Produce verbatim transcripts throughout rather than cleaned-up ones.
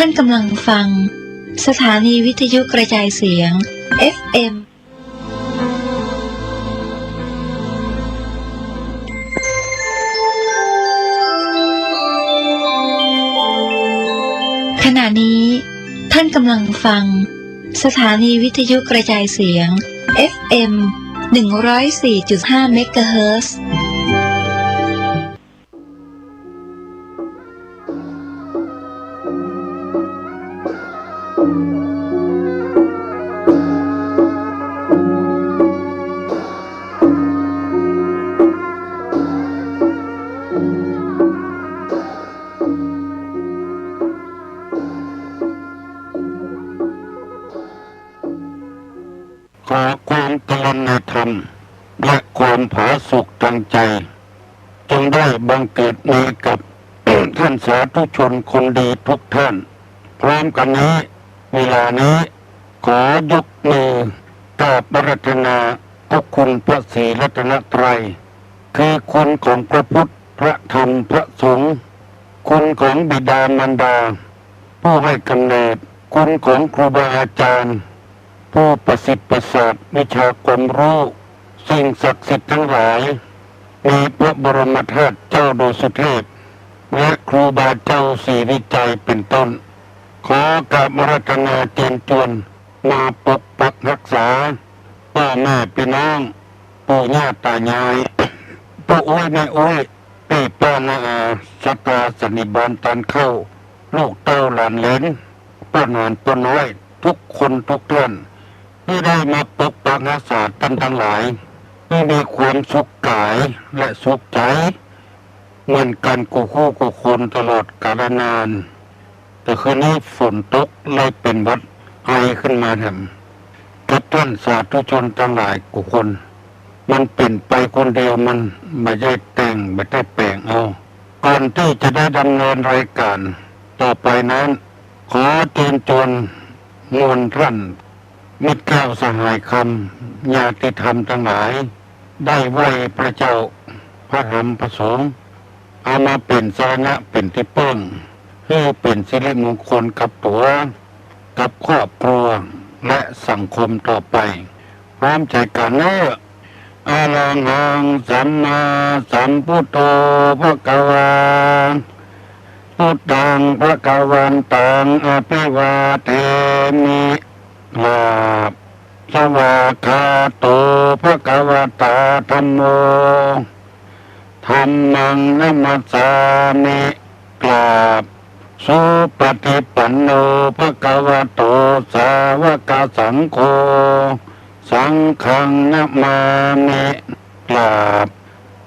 ท่านกำลังฟัง สถานีวิทยุกระจายเสียง เอฟเอ็ม ขณะนี้ท่านกำลังฟัง สถานีวิทยุกระจายเสียง เอฟเอ็ม หนึ่งร้อยสี่จุดห้า เมกะเฮิรตซ์ ขอความกรุณาธรรมและความผาสุกทางใจ จงได้บังเกิดมีกับ ท่านสาธุชนคนดีทุกท่าน พร้อมกันนี้ เวลานี้ ขอยกมือกราบอาราธนาพระคุณพระศรีรัตนตรัย คือคุณของพระพุทธ พระธรรม พระสงฆ์ คุณของบิดามารดา ผู้ให้กำเนิด คุณของครูบาอาจารย์ ผู้ประสิทธิ์ประสาทวิชาความรู้ สิ่งศักดิ์สิทธิ์ทั้งหลาย มีพระบรมธาตุเจ้าดอยสุเทพ และครูบาเจ้าศรีวิชัยเป็นต้น ขอกราบอาราธนาเจียญจวน มาปกปักรักษา ป้อแม่ปี้น้อง ปู่ย่าต๋ายาย ป้ออุ๊ยแม่อุ๊ย ปี้ป้าน้าอา สตาสันนิบาตตานเข้า ลูกเต้าหลานเหลน ป้อหนานป้อน้อย ทุกคนทุกท่าน ตี้ได้มาปกปักรักษาต้านตังหลาย ตี้มีความสุขกายและสุขใจ๋ เหมือนกั๋นกู้คู่กู้คนตลอดกาลนาน แต่คืนนี้ฝนตกเลยเป๋นหวัดไอขึ้นมาแถม กับต้านสาธุชนตังหลายกู้คน มันเป๋นไปคนเดียว มันบ่ได้แต่ง บ่ได้แป๋งเอา ก่อนตี้จะได้ดำเนินรายก๋านต่อไปนั้น ขอเจียญจวนมวลต้าน มิตรแก้วสหายคำ ญาติธรรมตังหลาย ได้ไหว้พระเจ้า พระธรรม พระสงฆ์ เอามาเป๋นสรณะ เป๋นตี้เปิ้ง หื้อเป๋นสิริมงคลกับตั๋ว กับครอบครัว และสังคมต่อไป พร้อมใจ๋กั๋นเน่อ อะระหังสัมมาสัมพุทโธ ภะคะวา พุทธัง ภะคะวันตัง อะภิวาเทมิ กราบ สวากขาโต ภะคะวะตา ธัมโม ธัมมัง นะมัสสามิ กราบ สุปะฏิปันโน ภะคะวะโต สาวะกะสังโฆ สังฆัง นะมามิ กราบ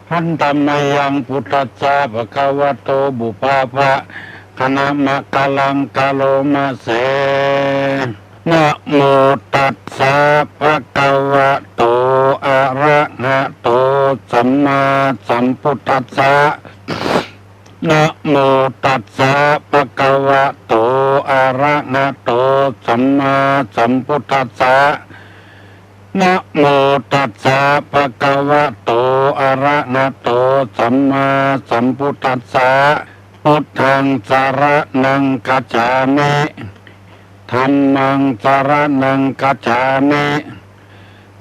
หันตะมะยัง พุทธัสสะ ภะคะวะโต ปุพพะ คะนะมะกะลัง กะโรมะเส นะโมตัสสะ ภะคะวะโต อะระหะโต สัมมาสัมพุทธัสสะ นะโมตัสสะ ภะคะวะโต อะระหะโต สัมมาสัมพุทธัสสะ นะโมตัสสะ ภะคะวะโต อะระหะโต สัมมาสัมพุทธัสสะ พุทธัง สะระณัง คัจฉามิ ธัมมัง สะระณัง คัจฉามิ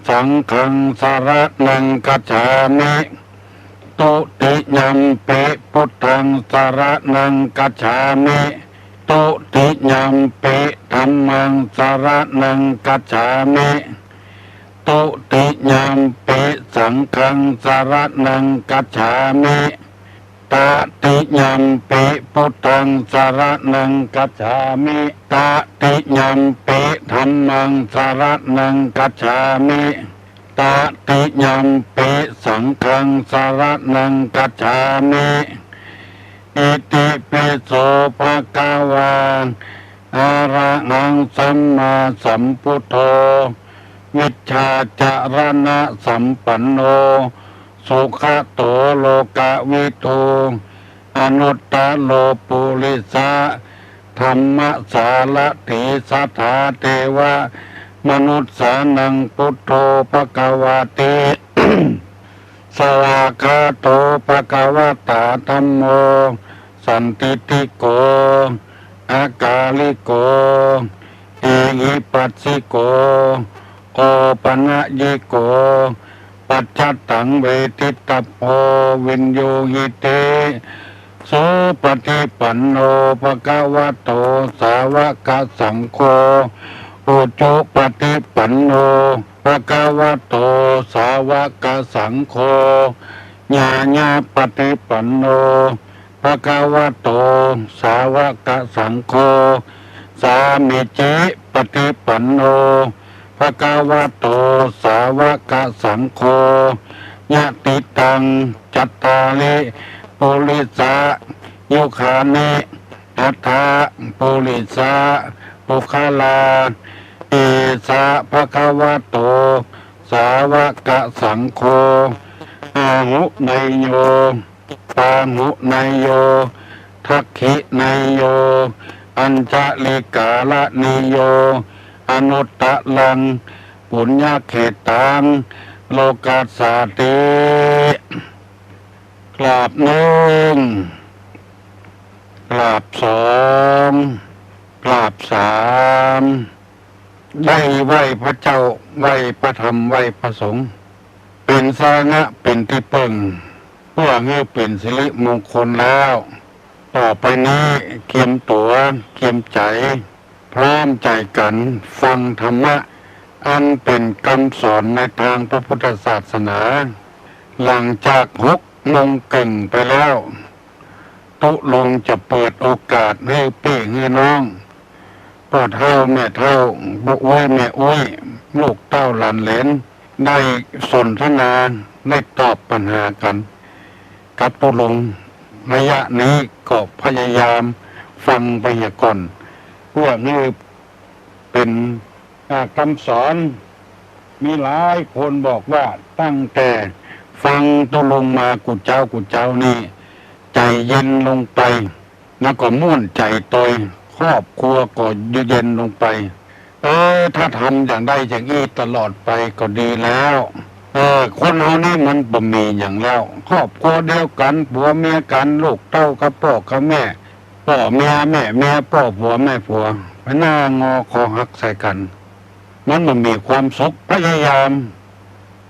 สังฆัง สะระณัง คัจฉามิ ตุติยัมปิ พุทธัง สะระณัง คัจฉามิ ตุติยัมปิ ธัมมัง สะระณัง คัจฉามิ ตุติยัมปิ สังฆัง สะระณัง คัจฉามิ ตะติยัมปิ พุทธัง สะระณัง คัจฉามิ ตะติยัมปิ ธัมมัง สะระณัง คัจฉามิ ตะติยัมปิ สังฆัง สะระณัง คัจฉามิ อิติปิโส ภะคะวา อะระหัง สัมมาสัมพุทโธ วิชชาจะระณะสัมปันโน สุขะโต โลกะวิทู อนุตตะโร ปุริสะ ธัมมะสารถี สัทธา เทวะ มนุสสานัง พุทโธ ภะคะวาติ สวากขาโต ภะคะวะตา ธัมโม สันทิฏฐิโก อากาลิโก เอหิปัสสิโก โอปะนะยิโก ปัจจตังเวทิตัพโพ วินยูหิติ สุปฏิปันโน ภะคะวะโต สาวะกะสังโฆ อุจุปฏิปันโน ภะคะวะโต สาวะกะสังโฆ ญาญาปฏิปันโน ภะคะวะโต สาวะกะสังโฆ สามีจิปฏิปันโน ภะคะวะโต สาวะกะสังโฆ ยะติตัง จัตตาริ ปุริสะ ยุคานิ อัฏฐะ ปุริสะ ปุคคลา เอสะ ภะคะวะโต สาวะกะสังโฆ อาหุเนยโย ปาหุเนยโย ทักขิเนยโย อัญชลิกาละเนยโย อนุตตะรัง ปุญญะเขตตัง โลกัสสาติ กราบนึ่ง กราบสอง กราบสาม ได้ไหว้พระเจ้า ไหว้พระธรรม ไหว้พระสงฆ์ เป๋นสรณะ เป๋นตี้เปิ้ง เปื้อหื้อเป๋นสิริมงคลแล้ว ต่อไปนี้เกียมตั๋ว เกียมใจ๋ พร้อมใจ๋กั๋นฟังธรรมะ อันเป๋นกำสอนในตางพระพุทธศาสนา หลังจากหกโมงเกิ่งไปแล้ว ตุ๊ลุงจะเปิดโอกาสหื้อปี้หื้อน้อง ป้อเฒ่าแม่เฒ่า ป้ออุ๊ยแม่อุ๊ย ลูกเต้าหลานเหลน ได้สนทนา ได้ตอบปัญหากั๋น กับตุ๊ลุง ระยะนี้ก็พยายามฟังไปเหียก่อน เปื้อหื้อเป๋น อ่า กำสอน มีหลายคนบอกว่าตั้งแต่ฟังตุ๊ลุงมากู้เจ๊ากู้เจ๊านี่ ใจ๋เย็นลงไป แล้วก็ม่วนใจ๋ตวย ครอบครัวก็เย็นลงไป เออ ถ้าทำอย่างใดอย่างอี้ตลอดไปก็ดีแล้ว เออ คนเฮานี่มันบ่มีหยังแล้ว ครอบครัวเดียวกั๋น ผัวเมียกั๋น ลูกเต้ากับป้อกับแม่ ป้อเมีย แม่เมีย ป้อผัว แม่ผัว ไปหน้างอคอหักใส่กั๋น มันบ่มีความสุข พยายาม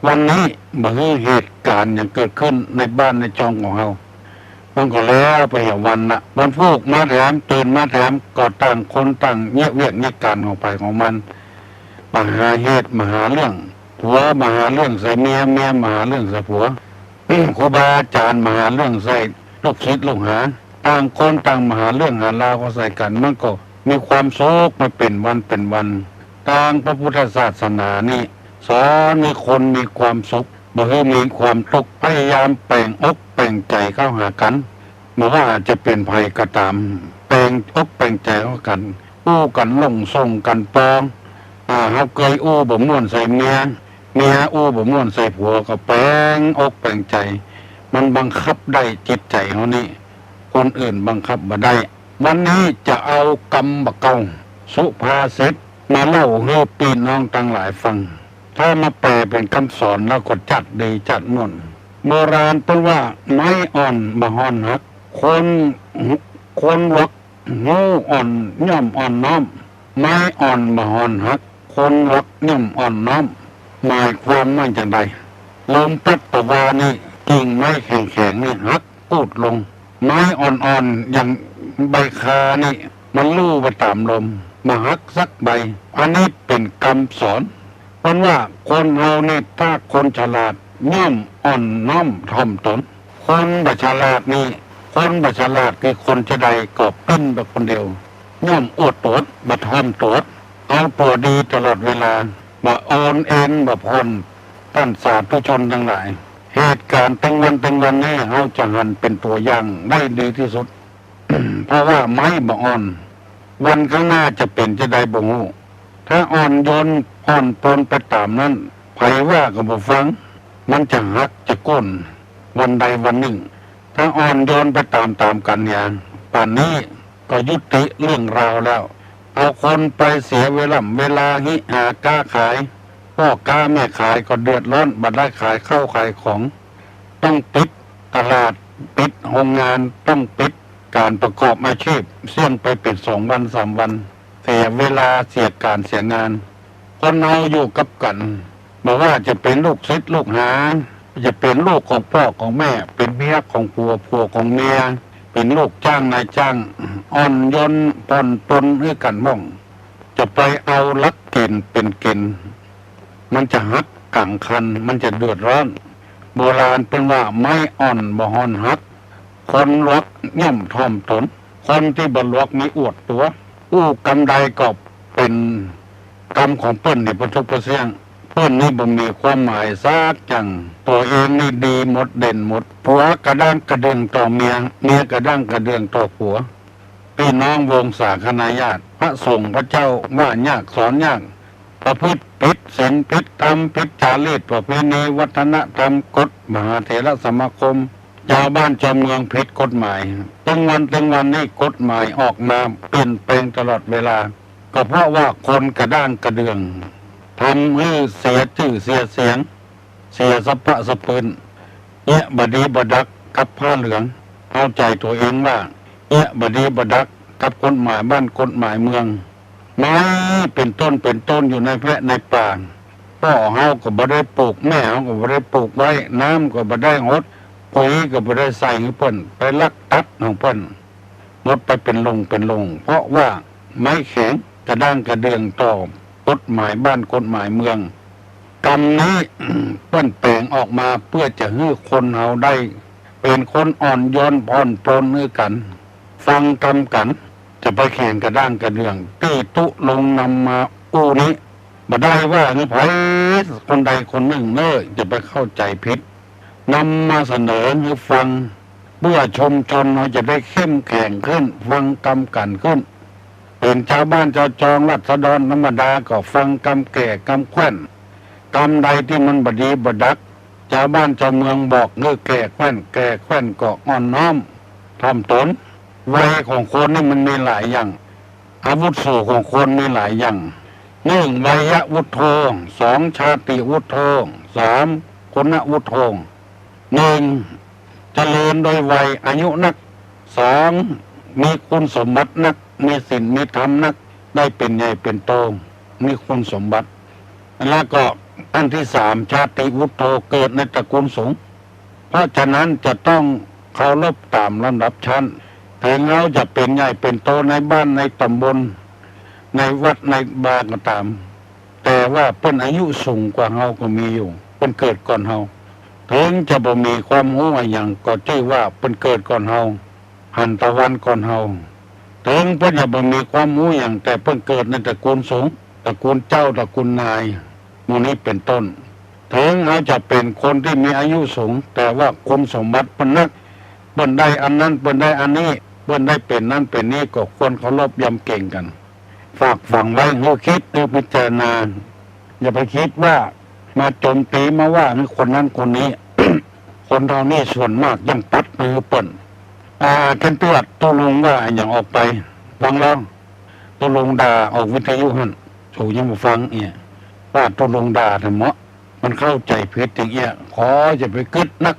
วันนี้บ่หื้อเหตุก๋ารณ์หยังเกิดขึ้นในบ้านในจองของเฮา มันก็แล้วไปเหียวันละ วันพูกมาแถม ตื่นมาแถม ก็ต่างคนต่างเยียะเวียกเยียะก๋านของใผของมัน บ่าหาเหตุบ่าหาเรื่อง ผัวบ่าหาเรื่องใส่เมีย เมียบ่าหาเรื่องใส่ผัว ครูบาอาจ๋ารย์บ่าหาเรื่องใส่ลูกศิษย์ลูกหา ต่างคนต่างบ่าหาเรื่องหาราวเข้าใส่กั๋น มันก็มีความสุขมาเป๋นวันเป๋นวัน ตางพระพุทธศาสนานี่ สอนหื้อคนมีความสุข บ่หื้อมีความตุ๊กข์ พยายามแป๋งอกแป๋งใจ๋เข้าหากั๋น บ่ว่าจะเป๋นใผก็ต๋าม แป๋งอกแป๋งใจ๋เข้ากั๋น อู้กั๋นหลงส่งกั๋นปอง อ่า เฮาเกยอู้บ่ม่วนใส่เมีย เมียอู้บ่ม่วนใส่ผัว ก็แป๋งอกแป๋งใจ๋ มันบังคับได้จิตใจ๋เฮานี่ คนอื่นบังคับบ่ได้ วันนี้จะเอากำบ่าเก่า สุภาษิต มาเล่าหื้อปี้น้องตังหลายฟัง ถ้ามาแปลเป๋นกำสอนแล้วก็จัดดีจัดม่วน โบราณเปิ้นว่า ไม้อ่อนบ่ห่อนหัก คน คนหลวก ฮู้อ่อนย่อมอ่อนน้อม ไม้อ่อนบ่ห่อนหัก คนหลวกย่อมอ่อนน้อม หมายความว่าจั่งใด ลมพัดตะวานี่ กิ่งไม้แข็งๆ นี่หักปูดลง ไม้อ่อนๆ อย่างใบข่านี่ มันลู่ไปต๋ามลม บ่หักสักใบ อันนี้เป๋นกำสอน เปิ้นว่าคนเฮานี่ ถ้าคนฉลาดย่อมอ่อนน้อมถ่อมต๋น คนบ่ฉลาดนี่ คนบ่ฉลาดคือคนจะใดก็ปิ้นไปคนเดียว ย่อมอวดต๋น บ่ถ่อมต๋น เอาตั๋วดีตลอดเวลา บ่อ่อนเอ็น บ่ผ่อน ต้านสาธุชนตังหลาย เหตุก๋ารณ์ตึงวันตึงวันนี้ เฮาจะหันเป๋นตั๋วอย่างได้ดีตี้สุด เพราะว่าไม้บ่อ่อน วันข้างหน้าจะเป๋นจะใดบ่ฮู้ ถ้าอ่อนโยนอ่อนโปนไปต๋ามนั้น ใผว่าก็บ่ฟัง มันจะหักจะโก้น วันใดวันนึ่ง ถ้าอ่อนโยนไปต๋ามๆ กั๋นเหีย ป่านนี้ก็ยุติเรื่องราวแล้ว เอาคนไปเสียเวล่ำเวลา ฮิหาก๊าขาย ป้อก๊าแม่ขายก็เดือดร้อน บ่ได้ขายข้าวขายของ ต้องปิดตลาด ปิดโฮงงาน ต้องปิด ก๋านประกอบอาชีพ เสี้ยงไปเป๋นสองวันสามวัน เสียเวลาเสียก๋านเสียงาน คนเฮาอยู่กับกั๋น บ่ว่าจะเป๋นลูกศิษย์ลูกหา จะเป๋นลูกของป้อของแม่ เป๋นเมียของผัว ผัวของเมีย เป๋นลูกจ้างนายจ้าง อ่อนโยนผ่อนปรนหื้อกั๋นพ่อง จะไปเอาหลักเก๋ณฑ์เป๋นเก๋ณฑ์ มันจะหักก๋างคัน มันจะเดือดร้อน โบราณเปิ้นว่า ไม้อ่อนบ่ฮ้อนหัก คนหลวกย่อมถ่อมตน คนตี้บ่หลวกมีอวดตั๋ว อู้กำใดก็เป๋นกำของเปิ้นนี่ บ่ทุกข์บ่เสี้ยง เปิ้นนี่บ่มีความหมายสักอย่าง ตั๋วเองนี่ดีหมดเด่นหมด ผัวกระด้างกระเดื่องต่อเมีย เมียกระด้างกระเดื่องต่อผัว ปี้น้องวงศาคณาญาติ พระสงฆ์พระเจ้าว่ายากสอนยาก ประพฤติผิดศีลผิดธรรม ผิดจารีตประเพณีวัฒนธรรม กฎมหาเถรสมาคม จาวบ้านจาวเมืองผิดกฎหมาย ตึงวันตึงวันนี้กฎหมายออกมาเปลี่ยนแปลงตลอดเวลา ก็เพราะว่าคนกระด้างกระเดื่อง ทำหื้อเสียจื้อเสียเสียง เสียสะป๊ะสะปืน เยียะบ่ดีบ่ดักกับผ้าเหลือง เอาใจ๋ตั๋วเองว่า เยียะบ่ดีบ่ดักกับกฎหมายบ้านกฎหมายเมือง ไม้เป๋นต้นเป๋นต้นอยู่ในแพะในป่า ป้อเฮาก็บ่ได้ปลูก แม่เฮาก็บ่ได้ปลูกไว้ น้ำก็บ่ได้หด ปุ๋ยก็บ่ได้ใส่หื้อเปิ้น ไปลักตัดของเปิ้น หมดไปเป๋นหล่งเป๋นหล่ง เพราะว่าไม้แข็งกระด้างกระเดื่องต่อกฎหมายบ้านกฎหมายเมือง กำนี้ เปิ้นแป๋งออกมาเปื้อจะหื้อคนเฮาได้เป๋นคนอ่อนโยนผ่อนปรนหื้อกั๋น ฟังกำกั๋น จะไปแข็งกระด้างกระเดื่อง ตี้ตุ๊รงนำมาอู้นี้ บ่ได้ว่าหื้อใผคนใดคนนึ่งเน่อ จะไปเข้าใจ๋ผิด นำมาเสนอหื้อฟัง เปื้อชุมชนเฮาจะได้เข้มแข็งขึ้น ฟังกำกั๋นขึ้น เป๋นจาวบ้านจาวจองราษฎรธรรมดาก็ฟังกำแก่กำแคว่น กำใดตี้มันบ่ดีบ่ดัก จาวบ้านจาวเมืองบอกหื้อแก่แคว่น แก่แคว่นก็อ่อนน้อมถ่อมตน วัยของคนนี่มันมีหลายอย่าง อาวุโสของคนมีหลายอย่าง นึ่ง วัยวุฒโธ สอง ชาติวุฒโธ สาม คุณวุฒโธ นึ่ง เจริญโดยวัยอายุนัก สอง มีคุณสมบัตินัก มีศีลมีธรรมนัก ได้เป๋นใหญ่เป๋นโต มีคุณสมบัติ แล้วก็อันตี้สาม ชาติวุฒโธ เกิดในตระกูลสูง เพราะฉะนั้นจะต้องเคารพต๋ามลำดับชั้น เถิงเฮาจะเป๋นใหญ่เป๋นโตในบ้านในต๋ำบล ในวัดในวาก็ต๋าม แต่ว่าเปิ้นอายุสูงกว่าเฮาก็มีอยู่ เปิ้นเกิดก่อนเฮา เถิงจะบ่มีความฮู้อะหยังก็จื้อว่าเปิ้นเกิดก่อนเฮา หันตะวันก่อนเฮา เถิงเปิ้นจะบ่มีความฮู้หยัง แต่เปิ้นเกิดในตระกูลสูง ตระกูลเจ้า ตระกูลนาย หมู่นี้เป๋นต้น เถิงเฮาจะเป๋นคนตี้มีอายุสูง แต่ว่าคุณสมบัติเปิ้นนัก เปิ้นได้อันนั้น เปิ้นได้อันนี้ เปิ้นได้เป๋นนั้นเป๋นนี้ ก็ควรเคารพยำเกรงกั๋น ฝากฝังไว้หื้อคิดหื้อพิจารณา อย่าไปคิดว่ามาโจมตีมาว่าหื้อคนนั้นคนนี้ คนเฮานี่ส่วนมากย่อมตัดมือเปิ้น อ่า เช่นตี้ว่าตุ๊รงว่าอะหยังออกไป ฟังแล้ว ตุ๊รงด่าออกวิทยุหั้น สูยังบ่ฟังเอีย ว่าตุ๊รงด่าแท้เหมาะ มันเข้าใจ๋ผิดอย่างเอี้ย ขออย่าไปกึ๊ดนัก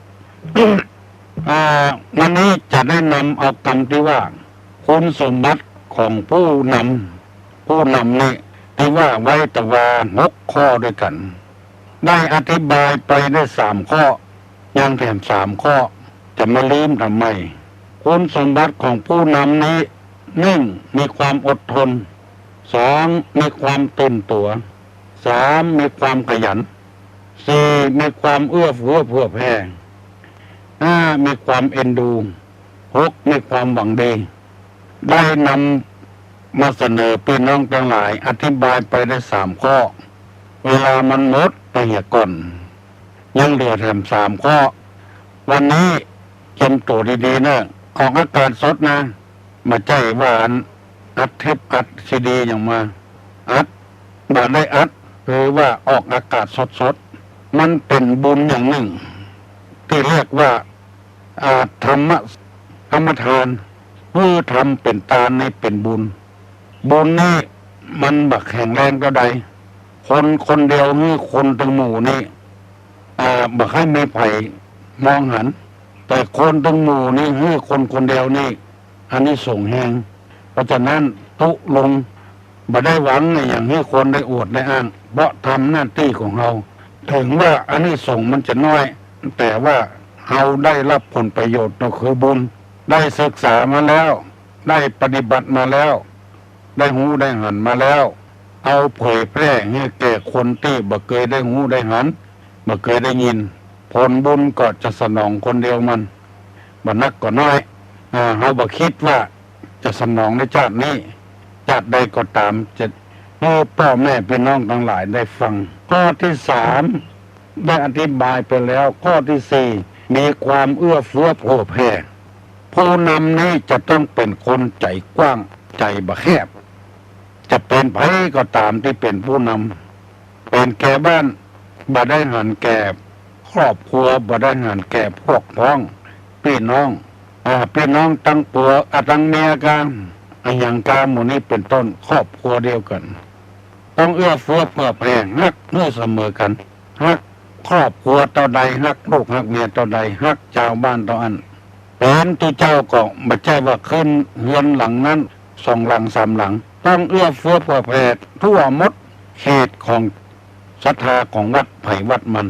อ่า วันนี้จะได้นำเอากำตี้ว่า คุณสมบัติของผู้นำ ผู้นำนี่ ตี้ว่าไว้ตะวาหกข้อด้วยกั๋น ได้อธิบายไปได้สามข้อ ยังแถมสามข้อ จะมาลืมทำไม คุณสมบัติของผู้นำนี้ นึ่ง มีความอดทน สอง มีความตื่นตั๋ว สาม มีความขยัน สี่ มีความเอื้อเฟื้อเผื่อแผ่ ห้า มีความเอ็นดู หก มีความหวังดี ได้นำมาเสนอปี้น้องตังหลาย อธิบายไปได้สามข้อ เวลามันหมดไปเหียก่อน ยังเหลือแถมสามข้อ วันนี้เจียมตั๋วดีๆ เน่อ ออกอากาศสดนะ บ่ใจ้ว่าอัดเทปอัดซีดีหยังมา อัด บ่ได้อัด คือว่าออกอากาศสดๆ มันเป๋นบุญอย่างนึ่ง ตี้เรียกว่า อ่า ธรรมะ ธรรมทาน หื้อทำเป๋นตานนี่เป๋นบุญ บุญนี่มันบ่แข็งแรงเต้าใด คนคนเดียวหื้อคนตึงหมู่นี่ อ่า บ่ใค่มีใผมองหัน แต่คนตึงหมู่นี่หื้อคนคนเดียวนี่ อานิสงส์แฮง เพราะฉะนั้นตุ๊ลุงบ่ได้หวังอะหยังหื้อคนได้อวดได้อ้าง เพราะทำหน้าตี้ของเฮา เถิงว่าอานิสงส์มันจะน้อย แต่ว่าเฮาได้ฮับผลประโยชน์ก็คือบุญ ได้ศึกษามาแล้ว ได้ปฏิบัติมาแล้ว ได้ฮู้ได้หันมาแล้ว เอาเผยแพร่หื้อแก่คนตี้บ่เกยได้ฮู้ได้หัน บ่เกยได้ยิน ผลบุญก็จะสนองคนเดียวมัน บ่นักก็น้อย อ่า เฮาบ่คิดว่าจะสนองในจาตินี้ จาติใดก็ต๋าม จะหื้อป้อแม่ปี้น้องตังหลายได้ฟัง ข้อตี้สามได้อธิบายไปแล้ว ข้อตี้สี่มีความเอื้อเฟื้อเผื่อแผ่ ผู้นำนี้จะต้องเป๋นคนใจ๋กว้าง ใจ๋บ่แคบ จะเป๋นใผก็ต๋ามตี้เป๋นผู้นำ เป๋นแก่บ้านบ่ได้หันแก่ครอบครัว บ่ได้หันแก่พวกพ้องปี้น้อง อ่า ปี้น้องตังปั๋ว อ่า ตังเมียกั๋น อะหยังกั๋น หมู่นี้เป๋นต้น ครอบครัวเดียวกั๋น ต้องเอื้อเฟื้อเผื่อแผ่ ฮักหื้อเสมอกั๋น ฮักครอบครัวเต้าใด ฮักลูกฮักเมียเต้าใด ฮักจาวบ้านเต้าอั้น เป๋นตุ๊เจ้าก็บ่ใจ้ว่าขึ้นเฮือนหลังนั้น สองหลังสามหลัง ต้องเอื้อเฟื้อเผื่อแผ่ทั่วหมดเขตของศรัทธาของวัดใผวัดมัน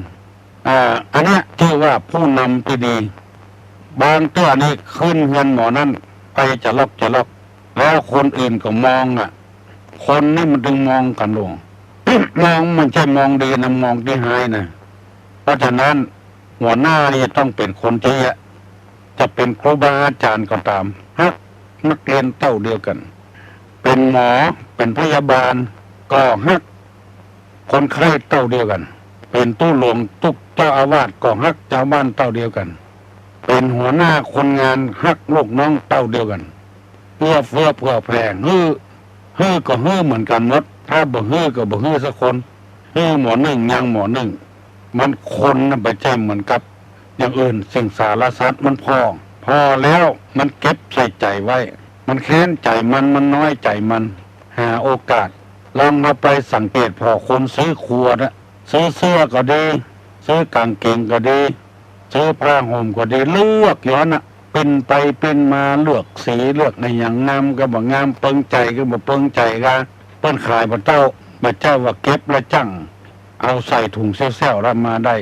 อ่า อันเนี้ยถือว่าผู้นำตี้ดี บางเตื้อนี่ขึ้นเฮือนหมอนั้นไปจะลอกจะลอก แล้วคนอื่นก็มองอะ คนนี่มันตึงมองกั๋นหลวง มองมันใจ้มองดีนะ มองตี้ฮ้ายนะ เพราะฉะนั้นหัวหน้านี่จะต้องเป๋นคนตี้อะ จะเป๋นครูบาอาจ๋ารย์ก็ต๋าม ฮักนักเรียนเต้าเดียวกั๋น เป๋นหมอ เป๋นพยาบาล ก็ฮักคนไข้เต้าเดียวกั๋น เป๋นตุ๊หลวงตุ๊เจ้าอาวาสก็ฮักจาวบ้านเต้าเดียวกั๋น เป๋นหัวหน้าคนงานฮักลูกน้องเต้าเดียวกั๋น เอื้อเฟื้อเผื่อแผ่ หื้อ หื้อก็หื้อเหมือนกั๋นหมด ถ้าบ่หื้อก็บ่หื้อสักคน หื้อหมอนึ่งยังหมอนึ่ง มันคนน่ะบ่ใจ้เหมือนกับอย่างอื่น สิ่งสารสัตว์มันผ่อ ผ่อแล้วมันเก็บใส่ใจ๋ไว้ มันแค้นใจ๋มัน มันน้อยใจ๋มัน หาโอกาส ลองเฮาไปสังเกตผ่อคนซื้อครัวนะ ซื้อเสื้อก็ดี ซื้อกางเกงก็ดี ซื้อผ้าห่มก็ดี เลือกอยู่หั้นน่ะ ปิ้นไปปิ้นมา เลือกสี เลือกอะหยัง งามก็บ่งาม เปิงใจ๋ก็บ่เปิงใจ๋กา เปิ้นขายบ่เต้า บ่ใจ้ว่าเก็บแล้วจั่งเอาใส่ถุงแซวๆ แล้วมาได้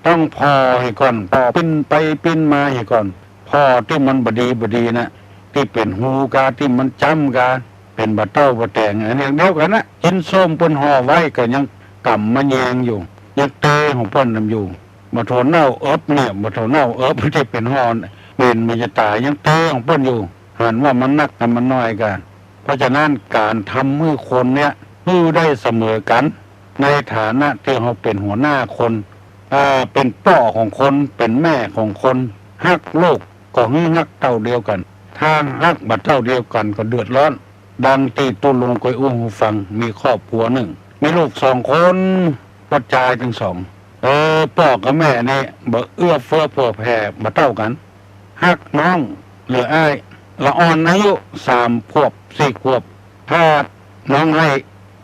ต้องผ่อหื้อก่อน ผ่อปิ้นไปปิ้นมาหื้อก่อน ผ่อตี้มันบ่ดีบ่ดีนะ ตี้เป๋นฮูกา ตี้มันจ้ำกา เป๋นบ่าเต้าบ่าแต๋ง อันอย่างเดียวกั๋นนะ กิ๋นส้มเปิ้นห่อไว้ก็ยังก๋ำมาแยงอยู่ ยังเตของเปิ้นนำอยู่ บ่าถั่วเน่าเอิบเนี่ย บ่าถั่วเน่าเอิบตี้เป๋นห่อ เป๋นมันจะต๋าย ยังเตของเปิ้นอยู่ หันว่ามันนักกับมันน้อยกา เพราะฉะนั้นก๋านทำหื้อคนเนี่ย หื้อได้เสมอกั๋น ในฐานะตี้เฮาเป๋นหัวหน้าคน อ่า เป๋นป้อของคน เป๋นแม่ของคน ฮักลูกก็หื้อฮักเต้าเดียวกั๋น ถ้าฮักบ่เต้าเดียวกั๋นก็เดือดร้อน ดังตี้ตุ๊ลุงเกยอู้หื้อฟัง มีครอบครัวนึ่ง มีลูกสองคน ป้อจายตึงสอง เออ ป้อกับแม่นี่บ่เอื้อเฟื้อเผื่อแผ่บ่เต้ากั๋น ฮักน้องเหลืออ้าย ละอ่อนอายุสามขวบสี่ขวบ ถ้าน้องไห้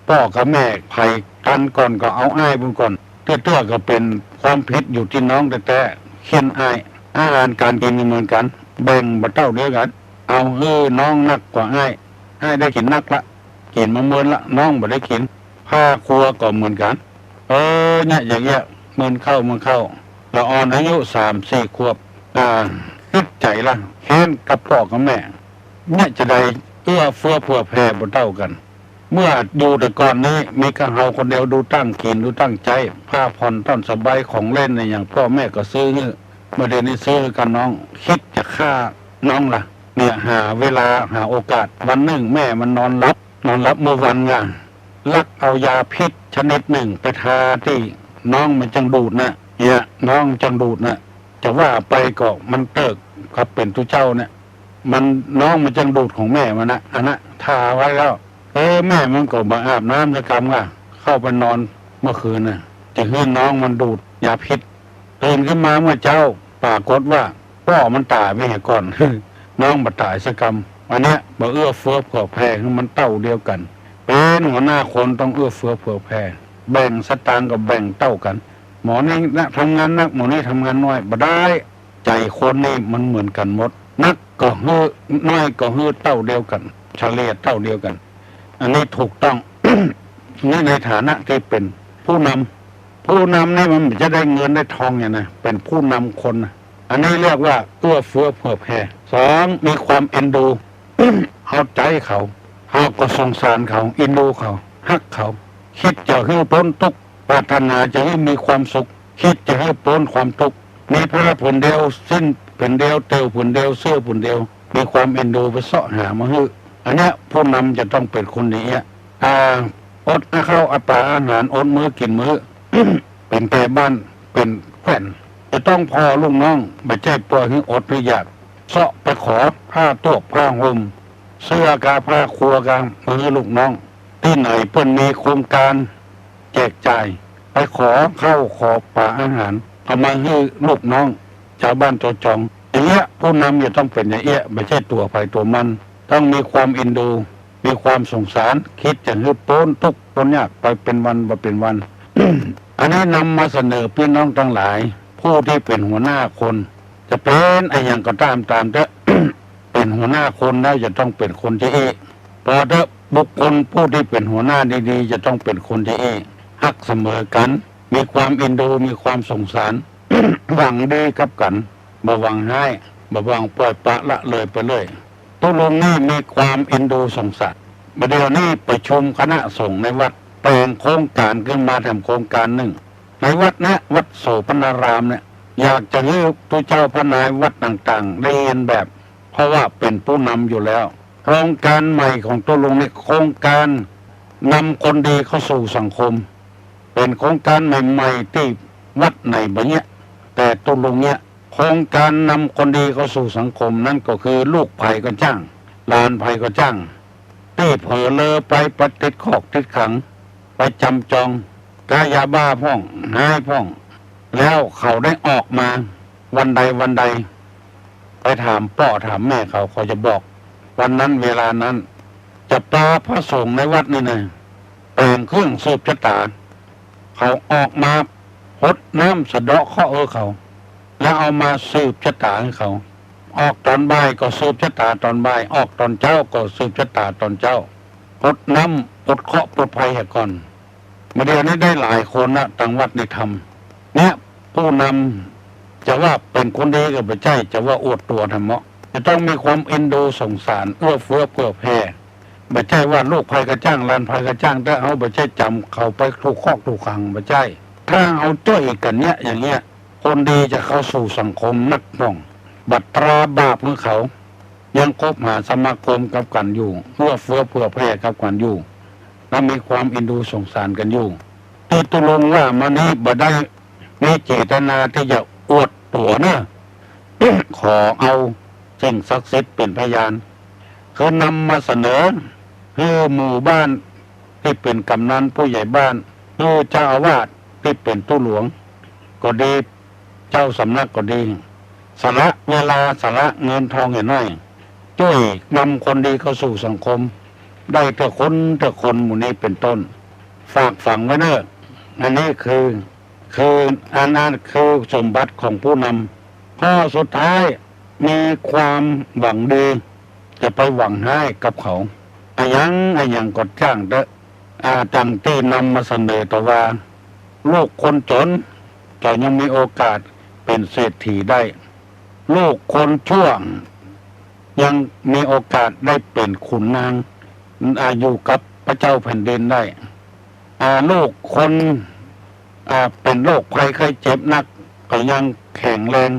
ป้อกับแม่ใผตันก่อนก็เอาอ้ายบุญก่อน เตื้อๆ ก็เป๋นความผิดอยู่ตี้น้องแต๊ๆ เคี่ยนอ้าย อาหารก๋านกิ๋นก็เหมือนกั๋น แบ่งบ่เต้าเดียวกั๋น เอาหื้อน้องนักกว่าอ้าย อ้ายได้กิ๋นนักละ กิ๋นมาเมินละ น้องบ่ได้กิ๋น ผ้าครัวก็เหมือนกั๋น เออ เนี่ย อย่างเงี้ย เมินเข้า เมินเข้า ละอ่อนอายุสามสี่ขวบ อ่า กึ๊ดใจ๋ละ แค้นกับป้อกับแม่ เนี่ย จะได้เอื้อเฟื้อเผื่อแผ่บ่เต้ากั๋น เมื่ออยู่แต่ก่อนนี้ มีกะเฮาคนเดียวดูตั้งกิ๋น ดูตั้งใจ๊ ผ้าผ่อนต้อนสบาย ของเล่นอะหยัง ป้อแม่ก็ซื้อหื้อ บ่าเดี่ยวนี้ซื้อหื้อกับน้อง กึ๊ดจะฆ่าน้องละ เนี่ย หาเวลา หาโอกาส วันนึ่งแม่มันนอนหลับ นอนหลับเมื่อวันกา ลักเอายาพิษชนิดนึ่งไปทาตี้น้องมันจั่งดูดนะ เนี่ย น้องจั่งดูดนะ จะว่าไปก็มันเติ๊กกับเป๋นตุ๊เจ้าเนี่ย มัน น้องมันจั่งดูดของแม่มันนะ อันนะ ทาไว้แล้ว เออ แม่มันก็บ่อาบน้ำสักกำกา เข้าไปนอนเมื่อคืนน่ะ จะหื้อน้องมันดูดยาพิษ ตื่นขึ้นมาเมื่อเจ๊า ปรากฏว่าป้อมันต๋ายไปเหียก่อน น้องบ่ต๋ายสักกำ อันเนี้ยบ่เอื้อเฟื้อเผื่อแผ่หื้อมันเต้าเดียวกั๋น เป๋นหัวหน้าคนต้องเอื้อเฟื้อเผื่อแผ่ แบ่งสตางค์ก็แบ่งเต้ากั๋น หมอนี้นะทำงานนัก หมอนี้ทำงานน้อย บ่ได้ ใจ๋คนนี่มันเหมือนกั๋นหมด นัก ก็หื้อ น้อยก็หื้อเต้าเดียวกั๋น เฉลี่ยเต้าเดียวกั๋น อันนี้ถูกต้อง นี่ในฐานะตี้เป๋นผู้นำ ผู้นำนี่มันบ่ใจ้ได้เงินได้ทองอย่างนะ เป๋นผู้นำคนนะ อันนี้เรียกว่าเอื้อเฟื้อเผื่อแผ่ สอง มีความเอ็นดู เอาใจ๋เขา เฮาก็สงสารเขา เอ็นดูเขา ฮักเขา กึ๊ดจะหื้อป๊นตุ๊กข์ ปรารถนาจะหื้อมีความสุข กึ๊ดจะหื้อป๊นความตุ๊กข์ มีผ้าผืนเดียว สิ้นผืนเดียว เตียวผืนเดียว เสื้อผืนเดียว มีความเอ็นดูไปเซาะหามาหื้อ อันเนี้ยผู้นำจะต้องเป๋นคนอย่างเนี้ย อ่า อดข้าวอดป๋าอาหาร อดมื้อกิ๋นมื้อ เป๋นแก่บ้านเป๋นแคว่น จะต้องผ่อลูกน้อง บ่ใจ้ปล่อยหื้ออดหื้ออยาก เซาะไปขอผ้าตวบผ้าห่ม เสื้อกาผ้าครัวกา มาหื้อลูกน้อง ตี้ไหนเปิ้นมีโครงก๋านแจกจ่าย ไปขอข้าวขอป๋าอาหาร เอามาหื้อลูกน้อง จาวบ้านจาวจอง อย่างเนี้ย ผู้นำจะต้องเป๋นอย่างเนี้ย บ่ใจ้ตั๋วใผตั๋วมัน ต้องมีความเอ็นดู มีความสงสาร กึ๊ดจะหื้อป๊นตุ๊กข์ป๊นยากไปเป๋นวันบ่เป๋นวัน อันนี้นำมาเสนอปี้น้องตังหลาย ผู้ตี้เป๋นหัวหน้าคน จะเป๋นอะหยังก็ต๋ามต๋ามเต๊อะ เป๋นหัวหน้าคนแล้วจะต้องเป๋นคนจะอี้ ปอเต๊อะ บุคคลผู้ตี้เป๋นหัวหน้าดีๆ จะต้องเป๋นคนจะอี้ ฮักเสมอกั๋น มีความเอ็นดู มีความสงสาร หวังดีกับกั๋น บ่หวังฮ้าย บ่หวังปล่อยปละละเลยไปเลย ตุ๊ลุงนี่มีความเอ็นดูสงสาร บ่าเดี่ยวนี้ประชุมคณะสงฆ์ในวัด แต่งโครงก๋านขึ้นมาแถมโครงก๋านนึ่ง ในวัดเนี้ย วัดโสภณารามเนี่ย อยากจะหื้อตุ๊เจ้าพระนายวัดต่างๆ ได้เฮียนแบบ เพราะว่าเป๋นผู้นำอยู่แล้ว โครงก๋านใหม่ของตุ๊ลุงนี่ โครงก๋านนำคนดีเข้าสู่สังคม เป๋นโครงก๋านใหม่ๆ ตี้วัดไหนบ่เยียะ แต่ตุ๊ลุงเยียะ โครงก๋านนำคนดีเข้าสู่สังคมนั้นก็คือลูกใผก็จ้าง หลานใผก็จ้าง ตี้เผลอเลอไป ไปติดคอกติดขัง ไปจ๋ำจอง ก๊ายาบ้าพ่อง ฮ้ายพ่อง แล้วเขาได้ออกมาวันใดวันใด ไปถามป้อถามแม่เขา เขาจะบอก วันนั้นเวลานั้น จะปาพระสงฆ์ในวัดนี่นะ แต่งเครื่องสืบชะตา เขาออกมาหดน้ำสะเดาะเคราะห์หื้อเขา แล้วเอามาสืบชะตาหื้อเขา ออกต๋อนบ่ายก็สืบชะตาต๋อนบ่าย ออกต๋อนเจ๊าก็สืบชะตาต๋อนเจ๊า หดน้ำปลดเคราะห์ปลดภัยเหียก่อน บ่าเดี่ยวนี้ได้หลายคนนะ ตังวัดนี่ทำ เนี่ย ผู้นำจะว่าเป๋นคนดีก็บ่ใจ้ จะว่าอวดตั๋วทำเมาะ จะต้องมีความเอ็นดูสงสาร เอื้อเฟื้อเผื่อแผ่ บ่ใจ้ว่าลูกใผก็จ้าง หลานใผก็จ้าง แต่เฮาบ่ใจ้จ๋ำเขาไปถูกคอกถูกขัง บ่ใจ้ ถ้าเฮาจ้วยกั๋นเยียะอย่างเนี้ย คนดีจะเข้าสู่สังคมนักพ่อง บ่ตราบาปหื้อเขา ยังคบหาสมาคมกับกั๋นอยู่ เอื้อเฟื้อเผื่อแผ่กับกั๋นอยู่ และมีความเอ็นดูสงสารกั๋นอยู่ ตี้ตุ๊ลุงว่ามานี้บ่ได้มีเจตนาตี้จะอวดตั๋วเน่อ ขอเอาสิ่งศักดิ์สิทธิ์เป๋นพยาน คือนำมาเสนอหื้อหมู่บ้านตี้เป๋นก๋ำนันผู้ใหญ่บ้าน หื้อเจ้าอาวาสตี้เป๋นตุ๊หลวงก็ดี เจ้าสำนักก็ดี สละเวลาสละเงินทองเหียน้อย จ้วยนำคนดีเข้าสู่สังคม ได้เตื้อคนเตื้อคนหมู่นี้เป๋นต้น ฝากฝังไว้เน่อ อันนี้คือ คือ อันนั้นคือสมบัติของผู้นำ ข้อสุดท้าย มีความหวังดี จะไปหวังฮ้ายกับเขา อะหยังอะหยังก็จ้างเต๊อะ อ่า ดังตี้นำมาเสนอต่อว่า ลูกคนจ๋นก็ยังมีโอกาสเป๋นเศรษฐีได้ ลูกคนชั่วยังมีโอกาสได้เป๋นขุนนาง อ่า อยู่กับพระเจ้าแผ่นดินได้ อ่า ลูกคน อ่า เป๋นโรคภัยไข้เจ็บหนัก ก็ยังแข็งแรง